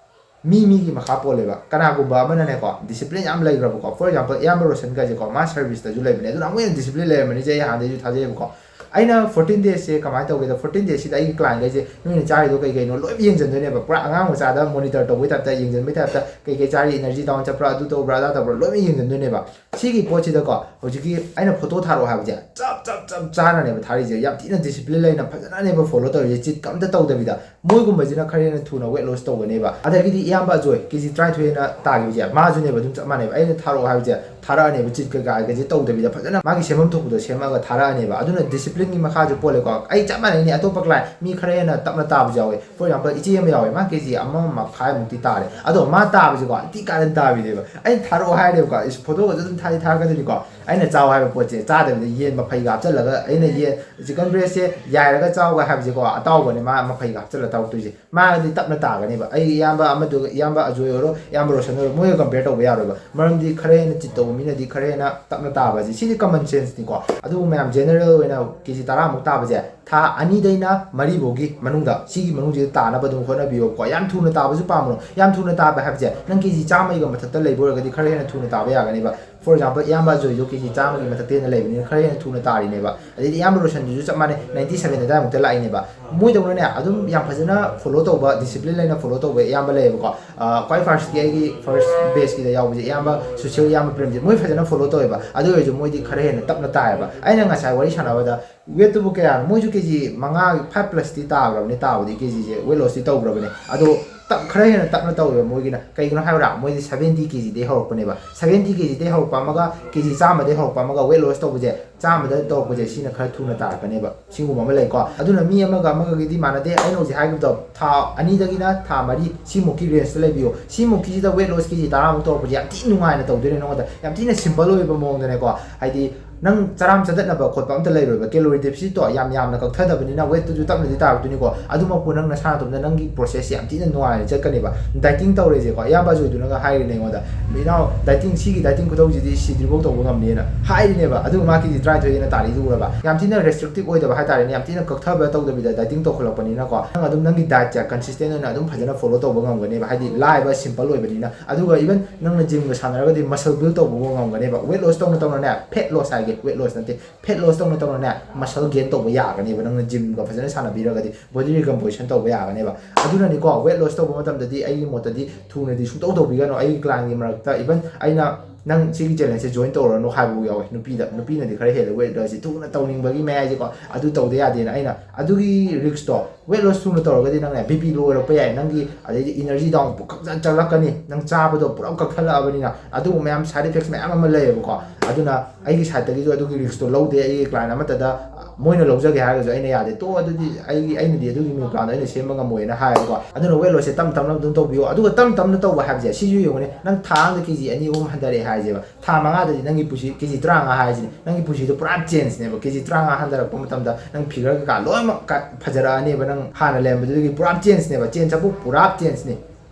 ꯃꯤ ꯃꯤꯒꯤ ꯃꯈꯥ ꯄꯣꯜꯂꯦꯕ꯫ ꯀꯅꯥꯒꯨꯝꯕ ꯑꯃꯅꯅꯦꯀꯣ, discipline ꯌꯥꯝ ꯂꯩꯈ꯭ꯔꯕꯀꯣ, for example, ꯏꯌꯥꯝꯕ ꯔꯣꯁꯟ ꯀꯥꯏꯁꯦꯀꯣ, ꯃꯥ service ꯇꯁꯨ ꯂꯩꯕꯅꯦ, ꯑꯗꯨꯅ ꯑꯃꯨꯛ ꯍꯦꯟꯅ discipline ꯂꯩꯔꯝꯃꯅꯤꯁꯦ ꯑꯩ ꯍꯥꯟꯅꯗꯩꯁꯨ ꯊꯥꯖꯩꯌꯦꯕꯀꯣ꯫ ꯑꯩꯅ fourteen days ꯁꯦ ꯀꯃꯥꯏꯅ ꯇꯧꯒꯦꯗ, fourteen days ꯁꯤꯗ ꯑꯩꯒꯤ client ꯈꯩꯁꯦ ꯅꯣꯏꯅ ꯆꯥꯔꯤꯗꯣ ꯀꯩ ꯀꯩꯅꯣ ꯂꯣꯏ ꯌꯦꯡꯁꯤꯟꯗꯣꯏꯅꯦꯕ꯫ ꯄꯨꯔꯥ ꯑꯉꯥꯡ ꯃꯆꯥꯗ monitor ꯇꯧꯕꯩ type ꯇ, ꯌꯦꯡꯁꯤꯟꯕꯩ type ꯇ, ꯀꯩ ꯀꯩ ꯆꯥꯔꯤ, energy down ꯆꯠꯄ꯭ꯔꯥ, ꯑꯗꯨ ꯇꯧꯕ꯭ꯔꯥ, ꯑꯗꯥ ꯇꯧꯕ꯭ꯔꯥ, ꯂꯣꯏꯅ ꯌꯦꯡꯁꯤꯟꯗꯣꯏꯅꯦꯕ꯫ ꯁꯤꯒꯤ ꯄꯣꯠꯁꯤꯗꯀꯣ, ꯍꯧꯖꯤꯛꯀꯤ ꯑꯩꯅ photo ꯊꯥꯔꯛꯑꯣ ꯍꯥꯏꯕꯁꯦ ꯆꯞ ꯆꯞ ꯆꯞ ꯆꯥꯅꯅꯦꯕ ꯊꯥꯔꯤꯁꯦ꯫ ꯌꯥꯝ ꯊꯤꯅ discipline ꯂꯩꯅ ꯐꯖꯅꯅꯦꯕ follow ꯇꯧꯔꯤꯁꯦ, cheat ꯀ ꯑꯝꯇ ꯇꯧꯗꯕꯤꯗ꯫ ꯃꯣꯏꯒꯨꯝꯕꯁꯤꯅ ꯈꯔ ꯍꯦꯟꯅ ꯊꯨꯅ weight loss ꯇꯧꯒꯅꯦꯕ꯫ ꯑꯗꯒꯤꯗꯤ ꯏꯌꯥꯝꯕ ꯑꯖꯣꯏ, ꯀꯦ ꯖꯤ ꯇꯔꯥꯅꯤꯊꯣꯏ ꯍꯦꯟꯅ ꯇꯥꯈꯤꯕꯁꯦ, ꯃꯥꯁꯨꯅꯦꯕ ꯑꯗꯨꯝ ꯆꯞ ꯃꯥꯟꯅꯩꯕ꯫ ꯑꯩꯅ ꯊꯥꯔꯛꯑꯣ ꯍꯥꯏꯕꯁꯦ ꯊꯥꯔꯛꯑꯅꯦꯕ, cheat ꯀꯩꯀꯥꯒꯁꯦ ꯇꯧꯗꯕꯤꯗ ꯐꯖꯅ ꯃꯥꯒꯤ ꯁꯦꯝꯐꯝ ꯊꯣꯛꯄꯗꯣ ꯁꯦꯝꯃꯒ ꯊꯥꯔꯛꯑꯅꯦꯕ꯫ ꯑꯗꯨꯅ discipline ꯒꯤ ꯃꯈꯥꯁꯨ ꯄꯣꯜꯂꯦꯀꯣ꯫ ꯑꯩ ꯆꯞ ꯃꯥꯟꯅꯩꯅꯦ, ꯑꯇꯣꯞꯄ client ꯃꯤ ꯈꯔ ꯍꯦꯟꯅ ꯇꯞꯅ ꯇꯥꯕꯁꯨ ꯌꯥꯎꯋꯦ꯫ For example, ꯏꯆꯦ ꯑꯃ ꯌꯥꯎꯋꯦ, ꯃꯥ ꯀꯦ ꯖꯤ ꯑꯃ ꯃꯈꯥꯏꯃꯨꯛꯇꯤ ꯇꯥꯔꯦ꯫ ꯑꯗꯣ ꯃꯥ ꯇꯥꯕꯁꯦꯀꯣ, ꯊꯤ ꯀꯥꯔꯟ ꯇꯥꯕꯤꯅꯦꯕ꯫ ꯑꯩꯅ ꯊꯥꯔꯛꯑꯣ ꯍꯥꯏꯔꯦꯕꯀꯣ, ꯏꯁ, photo ꯒꯁꯨ ꯑꯗꯨꯝ ꯊꯥꯗꯤ ꯊꯥꯔꯛꯀꯗꯣꯏꯅꯤꯀꯣ꯫ ꯑꯩꯅ ꯆꯥꯎ ꯍꯥꯏꯕ ꯄꯣꯠꯁꯦ ꯆꯥꯗꯕꯤꯗ ꯌꯦꯟ ꯃꯐꯩꯒ ꯍꯥꯞꯆꯜꯂꯒ, ꯑꯩꯅ ꯌꯦꯟ chicken breast ꯁꯦ ꯌꯥꯏꯔꯒ ꯆꯥꯎꯒ ꯍꯥꯏꯕꯁꯦꯀꯣ, ꯑꯇꯥꯎꯕꯅꯦ ꯃꯥ ꯃꯐꯩꯒ ꯍꯥꯞꯆꯜꯂ ꯇꯧꯔꯛꯇꯣꯏꯁꯦ꯫ ꯃꯥꯗꯤ ꯇꯞꯅ ꯇꯥꯒꯅꯦꯕ꯫ ꯑꯩ ꯏꯌꯥꯝꯕ ꯑꯃꯗꯨꯒ, ꯏꯌꯥꯝꯕ ꯑꯖꯣꯏ ꯑꯣꯏꯔꯣ, ꯏꯌꯥꯝꯕ ꯔꯣꯁꯟ ꯑꯣꯏꯔꯣ, ꯃꯣꯏꯒ compare ꯇꯧꯕ ꯌꯥꯔꯣꯏꯕ꯫ ꯃꯔꯝꯗꯤ ꯈꯔ ꯍꯦꯟꯅ cheat ꯇꯧꯕ ꯃꯤꯅꯗꯤ ꯈꯔ ꯍꯦꯟꯅ ꯇꯞꯅ ꯇꯥꯕꯁꯦ, ꯁꯤꯗꯤ common sense ꯅꯤꯀꯣ꯫ ꯑꯗꯨꯕꯨ ꯃꯌꯥꯝ, general ꯑꯣꯏꯅ ꯀꯦ ꯖꯤ ꯇꯔꯥꯃꯨꯛ ꯇꯥꯕꯁꯦ ꯊꯥ ꯑꯅꯤꯗꯩꯅ ꯃꯔꯤꯐꯧꯒꯤ ꯃꯅꯨꯡꯗ, ꯁꯤꯒꯤ ꯃꯅꯨꯡꯁꯤꯗ ꯇꯥꯅꯕ ꯑꯗꯨꯝ ꯍꯣꯠꯅꯕꯤꯌꯣꯀꯣ꯫ ꯌꯥꯝ ꯊꯨꯅ ꯇꯥꯕꯁꯨ ꯄꯥꯝꯃꯨꯅꯣ꯫ ꯌꯥꯝ ꯊꯨꯅ ꯇꯥꯕ ꯍꯥꯏꯕꯁꯦ, ꯅꯪ ꯀꯦ ꯖꯤ ꯆꯥꯝꯃꯒꯤ ꯃꯊꯛꯇ ꯂꯩꯕ ꯑꯣꯏꯔꯒꯗꯤ ꯈꯔ ꯍꯦꯟꯅ ꯊꯨꯅ ꯇꯥꯕ ꯌꯥꯒꯅꯦꯕ꯫ For example, ꯏꯌꯥꯝꯕ ꯑꯖꯣꯏꯗꯣ ꯀꯦ ꯖꯤ ꯆꯥꯝꯃꯒꯤ ꯃꯊꯛꯇ ꯍꯦꯟꯅ ꯂꯩꯕꯅꯤꯅ ꯈꯔ ꯍꯦꯟꯅ ꯊꯨꯅ ꯇꯥꯔꯤꯅꯦꯕ꯫ ꯑꯗꯩꯗꯤ ꯏꯌꯥꯝꯕ ꯔꯣꯁꯟꯗꯨꯁꯨ ꯆꯞ ꯃꯥꯟꯅꯩ, ninety seven ꯑꯗꯥꯏꯃꯨꯛꯇ ꯂꯥꯛꯏꯅꯦꯕ꯫ ꯃꯣꯏꯗꯧꯅꯅꯦ ꯑꯗꯨꯝ ꯌꯥꯝ ꯐꯖꯅ follow ꯇꯧꯕ, discipline ꯂꯩꯅ follow ꯇꯧꯕ ꯏꯌꯥꯝꯕ ꯂꯩꯌꯦꯕꯀꯣ꯫ ꯑ, ꯈ꯭ꯋꯥꯏ first ꯀꯤ ꯑꯩꯒꯤ first batch ꯀꯤꯗ ꯌꯥꯎꯕꯁꯦ ꯏꯌꯥꯝꯕ ꯁꯨꯁꯤꯜ, ꯏꯌꯥꯝꯕ ꯄ꯭ꯔꯦꯝꯖꯤꯠ, ꯃꯣꯏ ꯐꯖꯅ follow ꯇꯧꯋꯦꯕ꯫ ꯑꯗꯨ ꯑꯣꯏꯔꯁꯨ ꯃꯣꯏꯗꯤ ꯈꯔ ꯍꯦꯟꯅ ꯇꯞꯅ ꯇꯥꯏꯌꯦꯕ꯫ ꯑꯩꯅ ꯉꯁꯥꯏ ꯋꯥꯔꯤ ꯁꯥꯟꯅꯕꯗ weight ꯇꯨꯕꯨ ꯀꯌꯥꯅꯣ? ꯃꯣꯏꯁꯨ ꯀꯦ ꯖꯤ ꯃꯉꯥ, five plus ꯇꯤ ꯇꯥꯈ꯭ꯔꯕꯅꯤ, ꯇꯥꯕꯗꯤ ꯀꯦ ꯖꯤꯁꯦ weight loss ꯇꯤ ꯇꯧꯈ꯭ꯔꯕꯅꯦ꯫ ꯑꯗꯣ ꯇꯞ ꯈꯔ ꯍꯦꯟꯅ ꯇꯞꯅ ꯇꯧꯋꯦꯕ ꯃꯣꯏꯒꯤꯅ꯫ ꯀꯩꯒꯤꯅꯣ ꯍꯥꯏꯕꯗ ꯃꯣꯏꯗꯤ ꯁꯕꯦꯟꯇꯤ ꯀꯦ ꯖꯤꯗꯩ ꯍꯧꯔꯛꯄꯅꯦꯕ꯫ ꯁꯕꯦꯟꯇꯤ ꯀꯦ ꯖꯤꯗꯩ ꯍꯧꯔꯛꯄ ꯑꯃꯒ ꯀꯦ ꯖꯤ ꯆꯥꯝꯃꯗꯩ ꯍꯧꯔꯛꯄ ꯑꯃꯒ ꯋꯦꯠ ꯂꯣꯁ ꯇꯧꯕꯁꯦ, ꯆꯥꯝꯃꯗ ꯇꯧꯔꯛꯄꯁꯦ ꯁꯤꯅ ꯈꯔ ꯊꯨꯅ ꯇꯥꯔꯛꯀꯅꯦꯕ꯫ ꯁꯤꯒꯨꯝꯕ ꯑꯃ ꯂꯩꯀꯣ꯫ ꯑꯗꯨꯅ ꯃꯤ ꯑꯃꯒ ꯑꯃꯒꯒꯤꯗꯤ ꯃꯥꯟꯅꯗꯦ꯫ ꯑꯩꯅ ꯍꯧꯖꯤꯛ ꯍꯥꯏꯈꯤꯕꯗꯣ, ꯊꯥ ꯑꯅꯤꯗꯒꯤꯅ ꯊꯥ ꯃꯔꯤ ꯁꯤꯃꯨꯛꯀꯤ ꯔꯦꯟꯖꯇ ꯂꯩꯕꯤꯌꯣ꯫ ꯁꯤꯃꯨꯛꯀꯤꯁꯤꯗ ꯋꯦꯠ ꯂꯣꯁ ꯀꯦ ꯖꯤ ꯇꯔꯥꯃꯨꯛ ꯇꯧꯔꯛꯄꯁꯦ ꯌꯥꯝ ꯊꯤ ꯅꯨꯡꯉꯥꯏꯅ ꯇꯧꯗꯣꯏꯅꯦ ꯅꯉꯣꯟꯗ꯫ ꯌꯥꯝ ꯊꯤꯅ ꯁꯤꯝꯄꯜ ꯑꯣꯏꯕ ꯃꯑꯣꯡꯗꯅꯦꯀꯣ꯫ ꯍꯥꯏꯗꯤ ꯅꯪ ꯆꯔꯥꯝ ꯆꯗꯠꯅꯕ ꯈꯣꯠꯄ ꯑꯝꯇ ꯂꯩꯔꯣꯏꯕ꯫ ꯀꯦꯂꯣꯔꯤ ꯗꯦꯐꯤꯁꯤꯠꯇꯣ ꯌꯥꯝ ꯌꯥꯝꯅ ꯀꯛꯊꯗꯕꯅꯤꯅ ꯋꯦꯠꯇꯨꯁꯨ ꯇꯞꯅꯗꯤ ꯇꯥꯔꯛꯇꯣꯏꯅꯤꯀꯣ꯫ ꯑꯗꯨꯃꯛꯄꯨ ꯅꯪ ꯅꯁꯥ ꯅꯇꯣꯝꯇ ꯅꯪꯒꯤ ꯄ꯭ꯔꯣꯁꯦꯁꯁꯦ ꯌꯥꯝ ꯊꯤꯅ ꯅꯨꯡꯉꯥꯏꯅ ꯆꯠꯀꯅꯦꯕ꯫ ꯗꯥꯏꯇꯤꯡ ꯇꯧꯔꯦꯁꯦꯀꯣ, ꯏꯌꯥꯝꯕ ꯑꯖꯣꯏꯗꯨꯅꯒ ꯍꯥꯏꯔꯤꯅꯦ ꯑꯩꯉꯣꯟꯗ, "ꯏꯅꯥꯎ, ꯗꯥꯏꯇꯤꯡ, ꯁꯤꯒꯤ ꯗꯥꯏꯇꯤꯡ ꯈꯨꯇꯧꯁꯤꯗꯤ ꯁꯤꯗ꯭ꯔꯤꯐꯥꯎ ꯇꯧꯕ ꯉꯝꯅꯦꯅ" ꯍꯥꯏꯔꯤꯅꯦꯕ꯫ ꯑꯗꯨꯒ ꯃꯥ ꯀꯦ ꯖꯤ ꯇꯔꯥꯅꯤꯊꯣꯏ ꯍꯦꯟꯅ ꯇꯥꯔꯤꯗꯨ ꯎꯔꯕ? ꯌꯥꯝ ꯊꯤꯅ ꯔꯦꯁꯇ꯭ꯔꯤꯛꯇꯤꯞ ꯑꯣꯏꯗꯕ ꯍꯥꯏꯇꯥꯔꯦꯅꯦ, ꯌꯥꯝ ꯊꯤꯅ ꯀꯛꯊꯕ ꯇꯧꯗꯕꯤꯗ ꯗꯥꯏꯇꯤꯡ ꯇꯧꯈꯠꯂꯛꯄꯅꯤꯅꯀꯣ, ꯅꯪ ꯑꯗꯨꯝ ꯅꯪꯒꯤ ꯗꯥꯏꯠꯁꯦ ꯀꯟꯁꯤꯁꯇꯦꯟ ꯑꯣꯏꯅ ꯑꯗꯨꯝ ꯐꯖꯅ ꯐꯣꯂꯣ ꯇꯧꯕ ꯉꯝꯒꯅꯦꯕ꯫ ꯍꯥꯏꯗꯤ ꯂꯥꯏꯕ, ꯁꯤꯝꯄꯜ ꯑꯣꯏꯕꯅꯤꯅ꯫ ꯑꯗꯨꯒ ꯏꯚꯟ ꯅꯪꯅ ꯖꯤꯝꯒ ꯁꯥꯟꯅꯔꯒꯗꯤ ꯃꯁꯜ ꯕꯤꯜ ꯇꯧꯕ ꯉꯝꯒꯅꯦꯕ꯫ ꯋꯦꯠ ꯂꯣꯁ ꯇꯧꯅ ꯇꯧꯅꯅꯦ, ꯐꯦꯠ ꯂꯣꯁ ꯍꯥꯏꯒꯦ, ꯋꯦꯠ ꯂꯣꯁ ꯅꯠꯇꯦ, ꯐꯦꯠ ꯂꯣꯁ ꯇꯧꯅ ꯇꯧꯅꯅꯦ ꯃꯁꯜ ꯒꯦꯟ ꯇꯧꯕ ꯌꯥꯒꯅꯦꯕ, ꯅꯪꯅ ꯖꯤꯝꯒ ꯐꯖꯅ ꯁꯥꯟꯅꯕꯤꯔꯒꯗꯤ, ꯕꯣꯗꯤ ꯔꯤꯀꯝꯄꯣꯖꯤꯁꯟ ꯇꯧꯕ ꯌꯥꯒꯅꯦꯕ꯫ ꯑꯗꯨꯅꯅꯤꯀꯣ, ꯋꯦꯠ ꯂꯣꯁ ꯇꯧꯕ ꯃꯇꯝꯗꯗꯤ ꯑꯩꯒꯤ ꯃꯣꯠꯇꯗꯤ ꯊꯨꯅꯗꯤ ꯁꯨꯡꯇꯧ ꯇꯧꯕꯤꯒꯅꯨ꯫ ꯑꯩꯒꯤ ꯀ꯭ꯂꯥꯏꯟꯒꯤ ꯃꯔꯛꯇ ꯏꯚꯟ ꯑꯩꯅ "ꯅꯪ ꯁꯤꯒꯤ ꯆꯦꯂꯦꯟꯖꯁꯦ ꯖꯣꯏꯟ ꯇꯧꯔꯅꯨ" ꯍꯥꯏꯕꯐꯥꯎ ꯌꯥꯎꯋꯦ꯫ ꯅꯨꯄꯤꯗ, ꯅꯨꯄꯤꯅꯗꯤ ꯈꯔ ꯍꯦꯜꯂꯦ ꯋꯦꯠ ꯂꯣꯁꯁꯦ ꯊꯨꯅ ꯇꯧꯅꯤꯡꯕꯒꯤ ꯃꯌꯥꯏꯁꯦꯀꯣ, ꯑꯗꯨ ꯇꯧꯗ ꯌꯥꯗꯦꯅ꯫ ꯑꯩꯅ ꯑꯗꯨꯒꯤ ꯔꯤꯛꯁꯇꯣ, ꯋꯦꯠ ꯂꯣꯁ ꯊꯨꯅ ꯇꯧꯔꯒꯗꯤ ꯅꯪꯅꯦ ꯕꯤ ꯄꯤ ꯂꯣ ꯑꯣꯏꯔꯛꯄ ꯌꯥꯏ, ꯅꯪꯒꯤ ꯑꯗꯩꯗꯤ ꯏꯅꯔꯖꯤ ꯗꯥꯎꯟ ꯄꯨꯡꯀꯛ ꯆꯠꯂꯛꯀꯅꯤ, ꯅꯪ ꯆꯥꯕꯗꯣ ꯄꯨꯔꯥ ꯀꯛꯊꯠꯂꯛꯑꯕꯅꯤꯅ꯫ ꯑꯗꯨꯒꯨꯝꯕ ꯃꯌꯥꯝ ꯁꯥꯏꯠ ꯏꯐꯦꯛꯁ ꯃꯌꯥꯝ ꯑꯃ ꯂꯩꯌꯦꯕꯀꯣ꯫ ꯑꯗꯨꯅ ꯑꯩꯒꯤ ꯁꯥꯏꯠꯇꯒꯤꯁꯨ ꯑꯗꯨꯒꯤ ꯔꯤꯛꯁꯇꯣ ꯂꯧꯗꯦ꯫ ꯑꯩꯒꯤ ꯀ꯭ꯂꯥꯏꯟ ꯑꯃꯠꯇꯗ ꯃꯣꯏꯅ ꯂꯧꯖꯒꯦ ꯍꯥꯏꯔꯒꯁꯨ ꯑꯩꯅ ꯌꯥꯗꯦ, "ꯇꯣ, ꯑꯗꯨꯗꯤ ꯑꯩꯒꯤ, ꯑꯩꯅꯗꯤ ꯑꯗꯨꯒꯤ ꯃꯤꯜ ꯄ꯭ꯂꯥꯟꯗꯣ ꯑꯩꯅ ꯁꯦꯝꯕ ꯉꯝꯃꯣꯏꯅ" ꯍꯥꯏꯌꯦꯕꯀꯣ꯫ ꯑꯗꯨꯅ ꯋꯦꯠ ꯂꯣꯁꯁꯦ ꯇꯞ ꯇꯞꯅ ꯑꯗꯨꯝ ꯇꯧꯕꯤꯌꯣ꯫ ꯑꯗꯨꯒ ꯇꯞ ꯇꯞꯅ ꯇꯧꯕ ꯍꯥꯏꯕꯁꯦ ꯁꯤꯁꯨ ꯌꯦꯡꯉꯨꯅꯦ, ꯅꯪ ꯊꯥ ꯑꯃꯗ ꯀꯦ ꯖꯤ ꯑꯅꯤ ꯑꯍꯨꯝ ꯍꯟꯊꯔꯛꯑꯦ ꯍꯥꯏꯁꯦꯕ, ꯊꯥ ꯃꯉꯥꯗꯗꯤ ꯅꯪꯒꯤ ꯄꯨꯟꯁꯤ ꯀꯦ ꯖꯤ ꯇꯔꯥꯃꯉꯥ ꯍꯥꯏꯁꯤꯅꯦ, ꯅꯪꯒꯤ ꯄꯨꯟꯁꯤꯗꯣ ꯄꯨꯔꯥ ꯆꯦꯟꯖꯅꯦꯕ꯫ ꯀꯦ ꯖꯤ ꯇꯔꯥꯃꯉꯥ ꯍꯟꯊꯔꯛꯄ ꯃꯇꯝꯗ ꯅꯪ ꯐꯤꯒꯔ ꯀꯩꯀꯥ ꯂꯣꯏꯅꯃꯛ ꯀ-, ꯐꯖꯔꯛꯑꯅꯦꯕ꯫ ꯅꯪ ꯍꯥꯟꯅ ꯂꯩꯔꯝꯕꯗꯨꯗꯒꯤ ꯄꯨꯔꯥ ꯆꯦꯟꯖꯅꯦꯕ, ꯆꯦꯟꯖ ꯍꯥꯏꯕꯨ ꯄꯨꯔꯥ ꯆꯦꯟꯖꯅꯤ꯫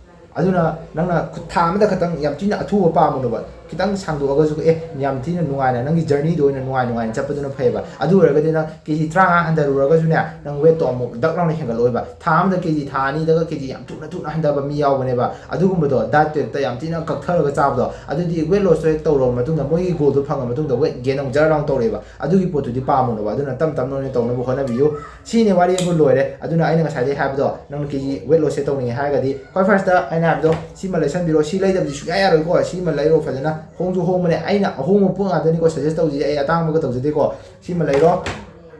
ꯑꯗꯨꯅ ꯅꯪꯅ ꯈꯨ-, ꯊꯥ ꯑꯃꯗ ꯈꯛꯇꯪ ꯌꯥꯝ ꯊꯤꯅ ꯑꯊꯨꯕ ꯄꯥꯝꯃꯨꯅꯣꯕ, ꯈꯤꯇꯪ ꯁꯥꯡꯗꯣꯛꯑꯒꯁꯨ, ꯑꯦ, ꯌꯥꯝ ꯊꯤꯅ ꯅꯨꯡꯉꯥꯏꯅ ꯅꯪꯒꯤ ꯖꯔꯅꯤꯗꯣ ꯑꯣꯏꯅ ꯅꯨꯡꯉꯥꯏ ꯅꯨꯡꯉꯥꯏꯅ ꯆꯠꯄꯗꯨꯅ ꯐꯩꯌꯦꯕ꯫ ꯑꯗꯨ ꯑꯣꯏꯔꯒꯗꯤ ꯅꯪ ꯀꯦ ꯖꯤ ꯇꯔꯥꯃꯉꯥ ꯍꯟꯊꯔꯨꯔꯒꯁꯨꯅꯦ, ꯅꯪ ꯋꯦꯠꯇꯣ ꯑꯃꯨꯛ ꯗꯛ ꯂꯥꯎꯅ ꯍꯦꯟꯒꯠꯂꯛꯑꯣꯏꯕ꯫ ꯊꯥ ꯑꯃꯗ ꯀꯦ ꯖꯤ, ꯊꯥ ꯑꯅꯤꯗꯒ ꯀꯦ ꯖꯤ ꯌꯥꯝ ꯊꯨꯅ ꯊꯨꯅ ꯍꯟꯊꯕ ꯃꯤ ꯌꯥꯎꯕꯅꯦꯕ꯫ ꯑꯗꯨꯒꯨꯝꯕꯗꯣ ꯗꯥꯏꯠꯇꯣ ꯍꯦꯛꯇ ꯌꯥꯝ ꯊꯤꯅ ꯀꯛꯊꯔꯒ ꯆꯥꯕꯗꯣ, ꯑꯗꯨꯗꯤ ꯋꯦꯠ ꯂꯣꯁꯇꯣ ꯍꯦꯛ ꯇꯧꯔꯕ ꯃꯇꯨꯡꯗ ꯃꯣꯏꯒꯤ ꯒꯣꯜꯗꯣ ꯐꯪꯉ ꯃꯇꯨꯡꯗ ꯋꯦꯠ ꯒꯦꯟ ꯑꯃꯨꯛ ꯖꯔ ꯂꯥꯎꯅ ꯇꯧꯔꯛꯑꯦꯕ꯫ ꯑꯗꯨꯒꯤ ꯄꯣꯠꯇꯨꯗꯤ ꯄꯥꯝꯃꯨꯅꯣꯕ꯫ ꯑꯗꯨꯅ ꯇꯞ ꯇꯞꯅ ꯑꯣꯏꯅ ꯇꯧꯅꯕ ꯍꯣꯠꯅꯕꯤꯌꯨ꯫ ꯁꯤꯅꯦ ꯋꯥꯔꯤ ꯑꯩꯕꯨ ꯂꯣꯏꯔꯦ꯫ ꯑꯗꯨꯅ ꯑꯩꯅ ꯉꯁꯥꯏꯗꯩ ꯍꯥꯏꯕꯗꯣ, ꯅꯪꯅ ꯀꯦ ꯖꯤ ꯋꯦꯠ ꯂꯣꯁꯁꯦ ꯇꯧꯅꯤꯡꯉꯦ ꯍꯥꯏꯔꯒꯗꯤ, ꯈ꯭ꯋꯥꯏ ꯐꯥꯔꯁꯇ ꯑꯩꯅ ꯍꯥꯏꯕꯗꯣ, ꯁꯤꯃ ꯂꯩꯁꯟꯕꯤꯔꯣ꯫ ꯁꯤ ꯂꯩꯗꯕꯗꯤ ꯁꯨꯡꯌꯥ ꯌꯥꯔꯣꯏꯀꯣ꯫ ꯁꯤꯃ ꯂꯩꯔꯣ ꯐꯖꯅ, ꯍꯣꯡꯁꯨ ꯍꯣꯡꯕꯅꯦ꯫ ꯑꯩꯅ ꯑꯍꯣꯡꯕ ꯄꯣꯠ ꯉꯥꯛꯇꯅꯤꯀꯣ ꯁꯖꯦꯁ ꯇꯧꯖꯩꯁꯦ, ꯑꯩ ꯑꯇꯥꯡꯕꯒ ꯇꯧꯖꯗꯦꯀꯣ꯫ ꯁꯤꯃ ꯂꯩꯔꯣ꯫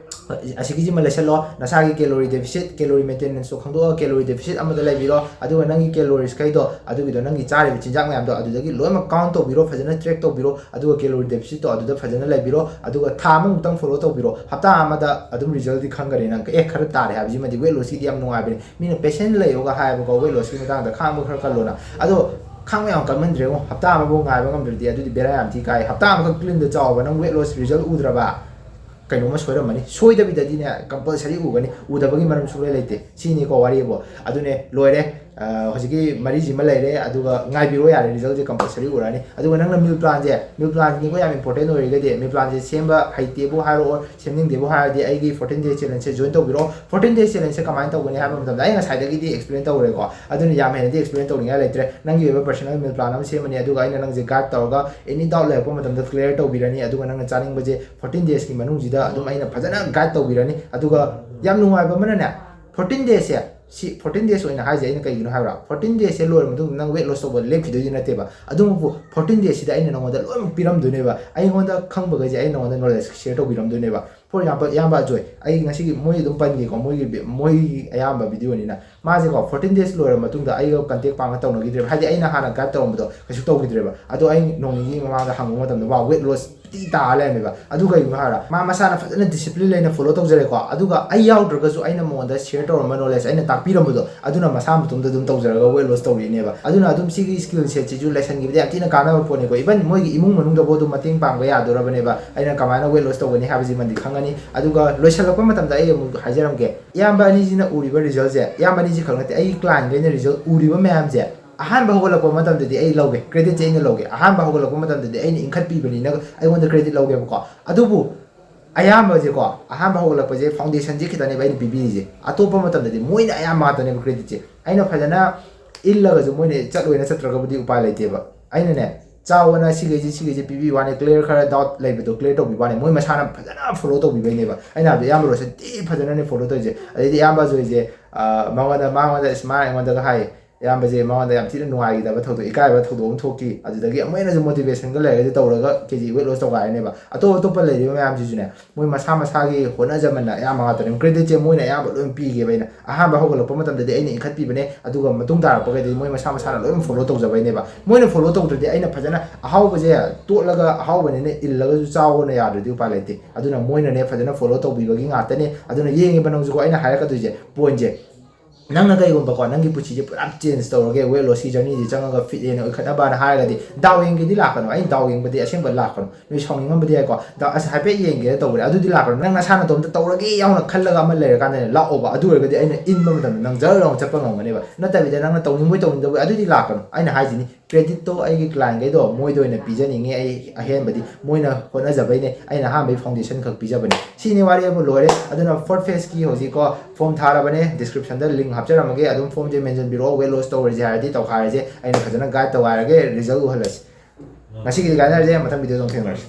ꯑꯁꯤꯒꯤꯁꯤꯃ ꯂꯩꯁꯜꯂꯣ, ꯅꯁꯥꯒꯤ calorie deficit, calorie maintenance ꯇꯣ ꯈꯪꯗꯣꯛꯑꯒ calorie deficit ꯑꯃꯗ ꯂꯩꯕꯤꯔꯣ꯫ ꯑꯗꯨꯒ ꯅꯪꯒꯤ calories ꯈꯩꯗꯣ, ꯑꯗꯨꯒꯤꯗꯣ ꯅꯪꯒꯤ ꯆꯥꯔꯤꯕ ꯆꯤꯟꯖꯥꯛ ꯃꯌꯥꯝꯗꯣ ꯑꯗꯨꯗꯒꯤ ꯂꯣꯏꯅꯃꯛ count ꯇꯧꯕꯤꯔꯣ, ꯐꯖꯅ track ꯇꯧꯕꯤꯔꯣ꯫ ꯑꯗꯨꯒ calorie deficit ꯇꯣ ꯑꯗꯨꯗ ꯐꯖꯅ ꯂꯩꯕꯤꯔꯣ꯫ ꯑꯗꯨꯒ ꯊꯥ ꯑꯃꯃꯨꯛꯇꯪ follow ꯇꯧꯕꯤꯔꯣ꯫ ꯍꯞꯇꯥ ꯑꯃꯗ ꯑꯗꯨꯝ result ꯇꯤ ꯈꯪꯒꯅꯤ ꯅꯪ, ꯑꯦ, ꯈꯔ ꯇꯥꯔꯦ ꯍꯥꯏꯕꯁꯤꯃꯗꯤ꯫ Weight loss ꯀꯤꯗꯤ ꯌꯥꯝ ꯅꯨꯡꯉꯥꯏꯕꯅꯤ꯫ ꯃꯤꯅ patient ꯂꯩꯌꯣꯒ ꯍꯥꯏꯌꯦꯕꯀꯣ weight loss ꯀꯤ ꯃꯇꯥꯡꯗ, ꯈꯥꯡꯕ ꯈꯔ ꯀꯜꯂꯣꯅ꯫ ꯑꯗꯣ ꯈꯥꯡꯕ ꯌꯥꯝ ꯀꯟꯃꯟꯗ꯭ꯔꯦꯉꯣ, ꯍꯞꯇꯥ ꯑꯃꯐꯥꯎ ꯉꯥꯏꯕ ꯉꯝꯗ꯭ꯔꯗꯤ ꯑꯗꯨꯗꯤ ꯕꯦꯔꯥ ꯌꯥꯝ ꯊꯤ ꯀꯥꯏ꯫ ꯍꯞꯇꯥ ꯑꯃꯈꯛ clean ꯗ ꯆꯥꯎꯕ, ꯅꯪ weight loss result ꯎꯗ꯭ꯔꯕ, ꯀꯩꯅꯣꯝꯃ ꯁꯣꯏꯔꯝꯃꯅꯤ꯫ ꯁꯣꯏꯗꯕꯤꯗꯗꯤꯅꯦ compulsory ꯎꯒꯅꯤ, ꯎꯗꯕꯒꯤ ꯃꯔꯝ ꯁꯨꯡꯂꯩ ꯂꯩꯇꯦ꯫ ꯁꯤꯅꯤꯀꯣ ꯋꯥꯔꯤꯕꯨ꯫ ꯑꯗꯨꯅꯦ, ꯂꯣꯏꯔꯦ꯫ ꯑ, ꯍꯧꯖꯤꯛꯀꯤ ꯃꯔꯤꯁꯤꯃ ꯂꯩꯔꯦ, ꯑꯗꯨꯒ ꯉꯥꯏꯕꯤꯔꯣ ꯌꯥꯔꯦ, result ꯁꯦ compulsory ꯎꯔꯛꯑꯅꯤ꯫ ꯑꯗꯨꯒ ꯅꯪꯅ meal plan ꯁꯦ, meal plan ꯁꯤꯅꯤꯀꯣ ꯌꯥꯝ important ꯑꯣꯏꯔꯒꯗꯤ, meal plan ꯁꯦ ꯁꯦꯝꯕ ꯍꯩꯇꯦꯕꯨ ꯍꯥꯏꯔꯛꯑꯣ, ꯁꯦꯝꯅꯤꯡꯗꯦꯕꯨ ꯍꯥꯏꯔꯗꯤ ꯑꯩꯒꯤ fourteen day challenge ꯁꯦ join ꯇꯧꯕꯤꯔꯣ꯫ Fourteen day challenge ꯁꯦ ꯀꯃꯥꯏꯅ ꯇꯧꯒꯅꯤ ꯍꯥꯏꯕ ꯃꯇꯝꯗ ꯑꯩ ꯉꯁꯥꯏꯗꯒꯤꯗꯤ explain ꯇꯧꯔꯦꯀꯣ, ꯑꯗꯨꯅ ꯌꯥꯝ ꯍꯦꯟꯅꯗꯤ explain ꯇꯧꯅꯤꯡꯉꯥꯏ ꯂꯩꯇ꯭ꯔꯦ꯫ ꯅꯪꯒꯤ ꯑꯣꯏꯕ personal meal plan ꯑꯃ ꯁꯦꯝꯃꯅꯤ, ꯑꯗꯨꯒ ꯑꯩꯅ ꯅꯪꯁꯦ guide ꯇꯧꯔꯒ any doubt ꯂꯩꯔꯛꯄ ꯃꯇꯝꯗ clear ꯇꯧꯕꯤꯔꯅꯤ꯫ ꯑꯗꯨꯒ ꯅꯪꯅ ꯆꯥꯅꯤꯡꯕꯁꯦ fourteen days ꯀꯤ ꯃꯅꯨꯡꯁꯤꯗ ꯑꯗꯨꯝ ꯑꯩꯅ ꯐꯖꯅ guide ꯇꯧꯕꯤꯔꯅꯤ꯫ ꯑꯗꯨꯒ ꯌꯥꯝ ꯅꯨꯡꯉꯥꯏꯕ ꯑꯃꯅꯅꯦ, fourteen days ꯁꯦ, ꯁꯤ fourteen days ꯑꯣꯏꯅ ꯍꯥꯏꯁꯦ ꯑꯩꯅ ꯀꯩꯒꯤꯅꯣ ꯍꯥꯏꯕ꯭ꯔꯥ, fourteen days ꯁꯦ ꯂꯣꯏꯔ ꯃꯇꯨꯡꯗ ꯅꯪ weight loss ꯇꯧꯕ ꯂꯦꯞꯈꯤꯗꯣꯏꯗꯤ ꯅꯠꯇꯦꯕ꯫ ꯑꯗꯨꯕꯨ fourteen days ꯁꯤꯗ ꯑꯩꯅ ꯅꯉꯣꯟꯗ ꯂꯣꯏꯅꯃꯛ ꯄꯤꯔꯝꯗꯣꯏꯅꯦꯕ꯫ ꯑꯩꯉꯣꯟꯗ ꯈꯪꯕꯈꯩꯁꯦ ꯑꯩ ꯅꯉꯣꯟꯗ knowledge share ꯇꯧꯕꯤꯔꯝꯗꯣꯏꯅꯦꯕ꯫ For example, ꯏꯌꯥꯝꯕ ꯑꯖꯣꯏ, ꯑꯩ ꯉꯁꯤꯒꯤ ꯃꯣꯏ ꯑꯗꯨꯝ ꯄꯟꯒꯦꯀꯣ, ꯃꯣꯏꯒꯤ ꯚꯤ-, ꯃꯣꯏꯒꯤ ꯑꯌꯥꯝꯕ video ꯅꯤꯅ꯫ ꯃꯥꯁꯦꯀꯣ fourteen days ꯂꯣꯏꯔꯕ ꯃꯇꯨꯡꯗ ꯑꯩꯒ contact ꯄꯥꯛꯅ ꯇꯧꯅꯈꯤꯗ꯭ꯔꯦꯕ, ꯍꯥꯏꯗꯤ ꯑꯩꯅ ꯍꯥꯟꯅ guide ꯇꯧꯔꯝꯕꯗꯣ ꯀꯩꯁꯨ ꯇꯧꯈꯤꯗ꯭ꯔꯦꯕ꯫ ꯑꯗꯣ ꯑꯩ ꯅꯣꯡ ꯅꯤꯅꯤ ꯃꯃꯥꯡꯗ ꯍꯪꯕ ꯃꯇꯝꯗ ꯃꯥ weight loss ꯊꯤ ꯇꯥꯔ ꯂꯩꯔꯝꯃꯦꯕ꯫ ꯑꯗꯨ ꯀꯩꯒꯤꯅꯣ ꯍꯥꯏꯔ, ꯃꯥ ꯃꯁꯥꯅ ꯐꯖꯅ discipline ꯂꯩꯅ follow ꯇꯧꯖꯔꯦꯀꯣ, ꯑꯗꯨꯒ ꯑꯩ ꯌꯥꯎꯗ꯭ꯔꯒꯁꯨ ꯑꯩꯅ ꯃꯉꯣꯟꯗ share ꯇꯧꯔꯝꯕ knowledge, ꯑꯩꯅ ꯇꯥꯛꯄꯤꯔꯝꯕꯗꯣ, ꯑꯗꯨꯅ ꯃꯁꯥ ꯃꯇꯣꯝꯗ ꯑꯗꯨꯝ ꯇꯧꯖꯔꯒ weight loss ꯇꯧꯔꯤꯅꯦꯕ꯫ ꯑꯗꯨꯅ ꯑꯗꯨꯝ ꯁꯤꯒꯤ skill set ꯁꯤꯁꯨ ꯂꯩꯁꯟꯈꯤꯕꯗ ꯌꯥꯝ ꯊꯤꯅ ꯀꯥꯟꯅꯕ ꯄꯣꯠꯅꯤꯀꯣ꯫ Even ꯃꯣꯏꯒꯤ ꯏꯃꯨꯡ ꯃꯅꯨꯡꯗꯐꯥꯎ ꯑꯗꯨꯝ ꯃꯇꯦꯡ ꯄꯥꯡꯕ ꯌꯥꯗꯣꯔꯕꯅꯦꯕ꯫ ꯑꯩꯅ ꯀꯃꯥꯏꯅ weight loss ꯇꯧꯒꯅꯤ ꯍꯥꯏꯕꯁꯤꯃꯗꯤ ꯈꯪꯉꯅꯤ꯫ ꯑꯗꯨꯒ ꯂꯣꯏꯁꯤꯜꯂꯛꯄ ꯃꯇꯝꯗ ꯑꯩ ꯑꯃꯨꯛ ꯍꯥꯏꯖꯔꯝꯒꯦ, ꯏꯌꯥꯝꯕ ꯑꯅꯤꯁꯤꯅ ꯎꯔꯤꯕ result ꯁꯦ, ꯏꯌꯥꯝꯕ ꯑꯅꯤꯁꯤ ꯈꯛ ꯅꯠꯇꯦ, ꯑꯩꯒꯤ client ꯈꯩꯅ result ꯎꯔꯤꯕ ꯃꯌꯥꯝꯁꯦ, ꯑꯍꯥꯟꯕ ꯍꯧꯒꯠꯂꯛꯄ ꯃꯇꯝꯗꯗꯤ ꯑꯩ ꯂꯧꯒꯦ, credit ꯁꯦ ꯑꯩꯅ ꯂꯧꯒꯦ꯫ ꯑꯍꯥꯟꯕ ꯍꯧꯒꯠꯂꯛꯄ ꯃꯇꯝꯗꯗꯤ ꯑꯩꯅ ꯏꯟꯈꯠꯄꯤꯕꯅꯤꯅ ꯑꯩꯉꯣꯟꯗ credit ꯂꯧꯒꯦꯕꯀꯣ꯫ ꯑꯗꯨꯕꯨ ꯑꯌꯥꯝꯕꯁꯦꯀꯣ, ꯑꯍꯥꯟꯕ ꯍꯧꯒꯠꯂꯛꯄꯁꯦ foundation ꯁꯦ ꯈꯤꯇꯅꯦꯕ ꯑꯩꯅ ꯄꯤꯕꯤꯔꯤꯁꯦ꯫ ꯑꯇꯣꯞꯄ ꯃꯇꯝꯗꯗꯤ ꯃꯣꯏꯅ ꯑꯌꯥꯝꯕ ꯉꯥꯛꯇꯅꯦꯕ credit ꯁꯦ꯫ ꯑꯩꯅ ꯐꯖꯅ ꯏꯜꯂꯒꯁꯨ ꯃꯣꯏꯅ ꯆꯠꯂꯣꯏꯅ ꯆꯠꯇ꯭ꯔꯒꯕꯨꯗꯤ ꯎꯄꯥꯏ ꯂꯩꯇꯦꯕ꯫ ꯑꯩꯅꯅꯦ, ꯆꯥꯎꯑꯣꯅ ꯁꯤꯈꯩꯁꯦ, ꯁꯤꯈꯩꯁꯦ ꯄꯤꯕꯤꯕ ꯋꯥꯅꯤ, clear ꯈꯔ doubt ꯂꯩꯕꯗꯣ clear ꯇꯧꯕꯤꯕ ꯋꯥꯅꯤ, ꯃꯣꯏ ꯃꯁꯥꯅ ꯐꯖꯅ follow ꯇꯧꯕꯤꯕꯩꯅꯦꯕ꯫ ꯑꯩꯅ ꯍꯥꯏꯕꯗꯤ ꯏꯌꯥꯝꯕ ꯔꯣꯁꯟ ꯊꯤ ꯐꯖꯅꯅꯦ follow ꯇꯧꯔꯤꯁꯦ꯫ ꯑꯗꯩꯗꯤ ꯏꯌꯥꯝꯕ ꯖꯣꯏꯁꯦ, ꯑ, ꯃꯉꯣꯟꯗ, ꯃꯉꯣꯟꯗ ꯏꯁ, ꯃꯥꯅ ꯑꯩꯉꯣꯟꯗꯒ ꯍꯥꯏꯌꯦ, ꯑꯌꯥꯝꯕꯁꯦ ꯃꯉꯣꯟꯗ ꯌꯥꯝ ꯊꯤꯅ ꯅꯨꯡꯉꯥꯏꯈꯤꯗꯕ ꯊꯧꯗꯣꯛ, ꯏꯀꯥꯏꯕ ꯊꯧꯗꯣꯛ ꯑꯃ ꯊꯣꯛꯈꯤ꯫ ꯑꯗꯨꯗꯒꯤ ꯑꯃꯨꯛ ꯍꯦꯟꯅꯁꯨ motivation ꯒ ꯂꯩꯔꯒꯗꯤ ꯇꯧꯔꯒ ꯀꯦ ꯖꯤ weight loss ꯇꯧꯒꯥꯏꯔꯅꯦꯕ꯫ ꯑꯇꯣꯞ ꯑꯇꯣꯞꯄ ꯂꯩꯔꯤꯕ ꯃꯌꯥꯝꯁꯤꯁꯨꯅꯦ, ꯃꯣꯏ ꯃꯁꯥ ꯃꯁꯥꯒꯤ ꯍꯣꯠꯅꯖꯃꯟꯅ ꯑꯌꯥꯝꯕ ꯉꯥꯛꯇꯅꯦ꯫ Credit ꯁꯦ ꯃꯣꯏꯅ ꯑꯌꯥꯝꯕ ꯂꯣꯏ ꯄꯤꯒꯦꯕ꯫ ꯑꯩꯅ ꯑꯍꯥꯟꯕ ꯍꯧꯒꯠꯂꯛꯄ ꯃꯇꯝꯗꯗꯤ ꯑꯩꯅ ꯏꯟꯈꯠꯄꯤꯕꯅꯦ, ꯑꯗꯨꯒ ꯃꯇꯨꯡ ꯇꯥꯔꯛꯄꯈꯩꯗꯤ ꯃꯣꯏ ꯃꯁꯥ ꯃꯁꯥꯅ ꯂꯣꯏ follow ꯇꯧꯖꯕꯩꯅꯦꯕ꯫ ꯃꯣꯏꯅ follow ꯇꯧꯗ꯭ꯔꯗꯤ ꯑꯩꯅ ꯐꯖꯅ ꯑꯍꯥꯎꯕꯁꯦ ꯇꯣꯠꯂꯒ ꯑꯍꯥꯎꯕꯅꯤꯅ ꯏꯜꯂꯒꯁꯨ ꯆꯥꯎꯑꯣꯅ ꯌꯥꯗ꯭ꯔꯗꯤ ꯎꯄꯥꯏ ꯂꯩꯇꯦ꯫ ꯑꯗꯨꯅ ꯃꯣꯏꯅꯅꯦ ꯐꯖꯅ follow ꯇꯧꯕꯤꯕꯒꯤ ꯉꯥꯛꯇꯅꯦ꯫ ꯑꯗꯨꯅ ꯌꯦꯡꯉꯤꯕ ꯅꯪꯁꯨꯀꯣ, ꯑꯩꯅ ꯍꯥꯏꯔꯛꯀꯗꯣꯏꯁꯦ, point ꯁꯦ, ꯅꯪꯅ ꯀꯩꯒꯨꯝꯕꯀꯣ, ꯅꯪꯒꯤ ꯄꯨꯟꯁꯤꯁꯦ ꯄꯨꯔꯥ change ꯇꯧꯔꯒꯦ, weight loss ꯀꯤ journey ꯁꯦ ꯆꯪꯉꯒ fit ꯍꯦꯟꯅ ꯑꯣꯏꯈꯠꯅꯕꯅ ꯍꯥꯏꯔꯒꯗꯤ, ꯗꯥꯎ ꯌꯦꯡꯒꯦꯗꯤ ꯂꯥꯛꯀꯅꯨ꯫ ꯑꯩꯅ ꯗꯥꯎ ꯌꯦꯡꯕꯗꯤ ꯑꯁꯦꯡꯕ ꯂꯥꯛꯀꯅꯨ꯫ ꯅꯣꯏ ꯁꯥꯎꯅꯤꯡꯉꯝꯕꯗꯤ ꯌꯥꯏꯀꯣ, ꯗꯥꯎ ꯑꯁ ꯍꯥꯏꯐꯦꯠ ꯌꯦꯡꯒꯦꯅ ꯇꯧꯕꯅꯦ, ꯑꯗꯨꯗꯤ ꯂꯥꯛꯀꯅꯨ꯫ ꯅꯪ ꯅꯁꯥ ꯅꯇꯣꯝꯇ ꯇꯧꯔꯒꯦ ꯌꯥꯎꯅ ꯈꯜꯂꯒ ꯑꯃ ꯂꯩꯔꯀꯥꯟꯗꯅꯦ ꯂꯥꯛꯑꯣꯕ꯫ ꯑꯗꯨ ꯑꯣꯏꯔꯒꯗꯤ ꯑꯩꯅ ꯏꯟꯕ ꯃꯇꯝꯗ ꯅꯪ ꯖꯔ ꯂꯥꯎꯅ ꯆꯠꯄ ꯉꯝꯒꯅꯦꯕ꯫ ꯅꯠꯇꯕꯤꯗ ꯅꯪꯅ ꯇꯧꯅꯤꯡꯕꯣꯏ ꯇꯧꯅꯤꯡꯗꯕꯣꯏ ꯑꯗꯨꯗꯤ ꯂꯥꯛꯀꯅꯨ꯫ ꯑꯩꯅ ꯍꯥꯏꯁꯤꯅꯤ, credit ꯇꯣ ꯑꯩꯒꯤ client ꯈꯩꯗꯣ ꯃꯣꯏꯗ ꯑꯣꯏꯅ ꯄꯤꯖꯅꯤꯡꯉꯦ꯫ ꯑꯩ ꯑꯍꯦꯟꯕꯗꯤ ꯃꯣꯏꯅ ꯍꯣꯠꯅꯖꯕꯩꯅꯦ꯫ ꯑꯩꯅ ꯑꯍꯥꯟꯕꯩ foundation ꯈꯛ ꯄꯤꯖꯕꯅꯦ꯫ ꯁꯤꯅꯤ ꯋꯥꯔꯤ ꯑꯕꯨ, ꯂꯣꯏꯔꯦ꯫ ꯑꯗꯨꯅ fourth phase ꯀꯤ ꯍꯧꯖꯤꯛꯀꯣ form ꯊꯥꯔꯕꯅꯦ, description ꯗ link ꯍꯥꯞꯆꯔꯝꯃꯒꯦ, ꯑꯗꯨꯝ form ꯁꯦ mention ꯄꯤꯔꯛꯑꯣ꯫ Weight loss ꯇꯧꯔꯁꯦ ꯍꯥꯏꯔꯗꯤ ꯇꯧꯈꯥꯏꯔꯁꯦ, ꯑꯩꯅ ꯐꯖꯅ guide ꯇꯧꯈꯥꯏꯔꯒꯦ, result ꯎꯍꯜꯂꯁꯤ꯫ ꯉꯁꯤꯒꯤꯗꯤ ꯀꯥꯏꯅꯔꯁꯦ, ꯃꯊꯪ video ꯗ ꯑꯃꯨꯛ ꯊꯦꯡꯅꯔꯁꯤ꯫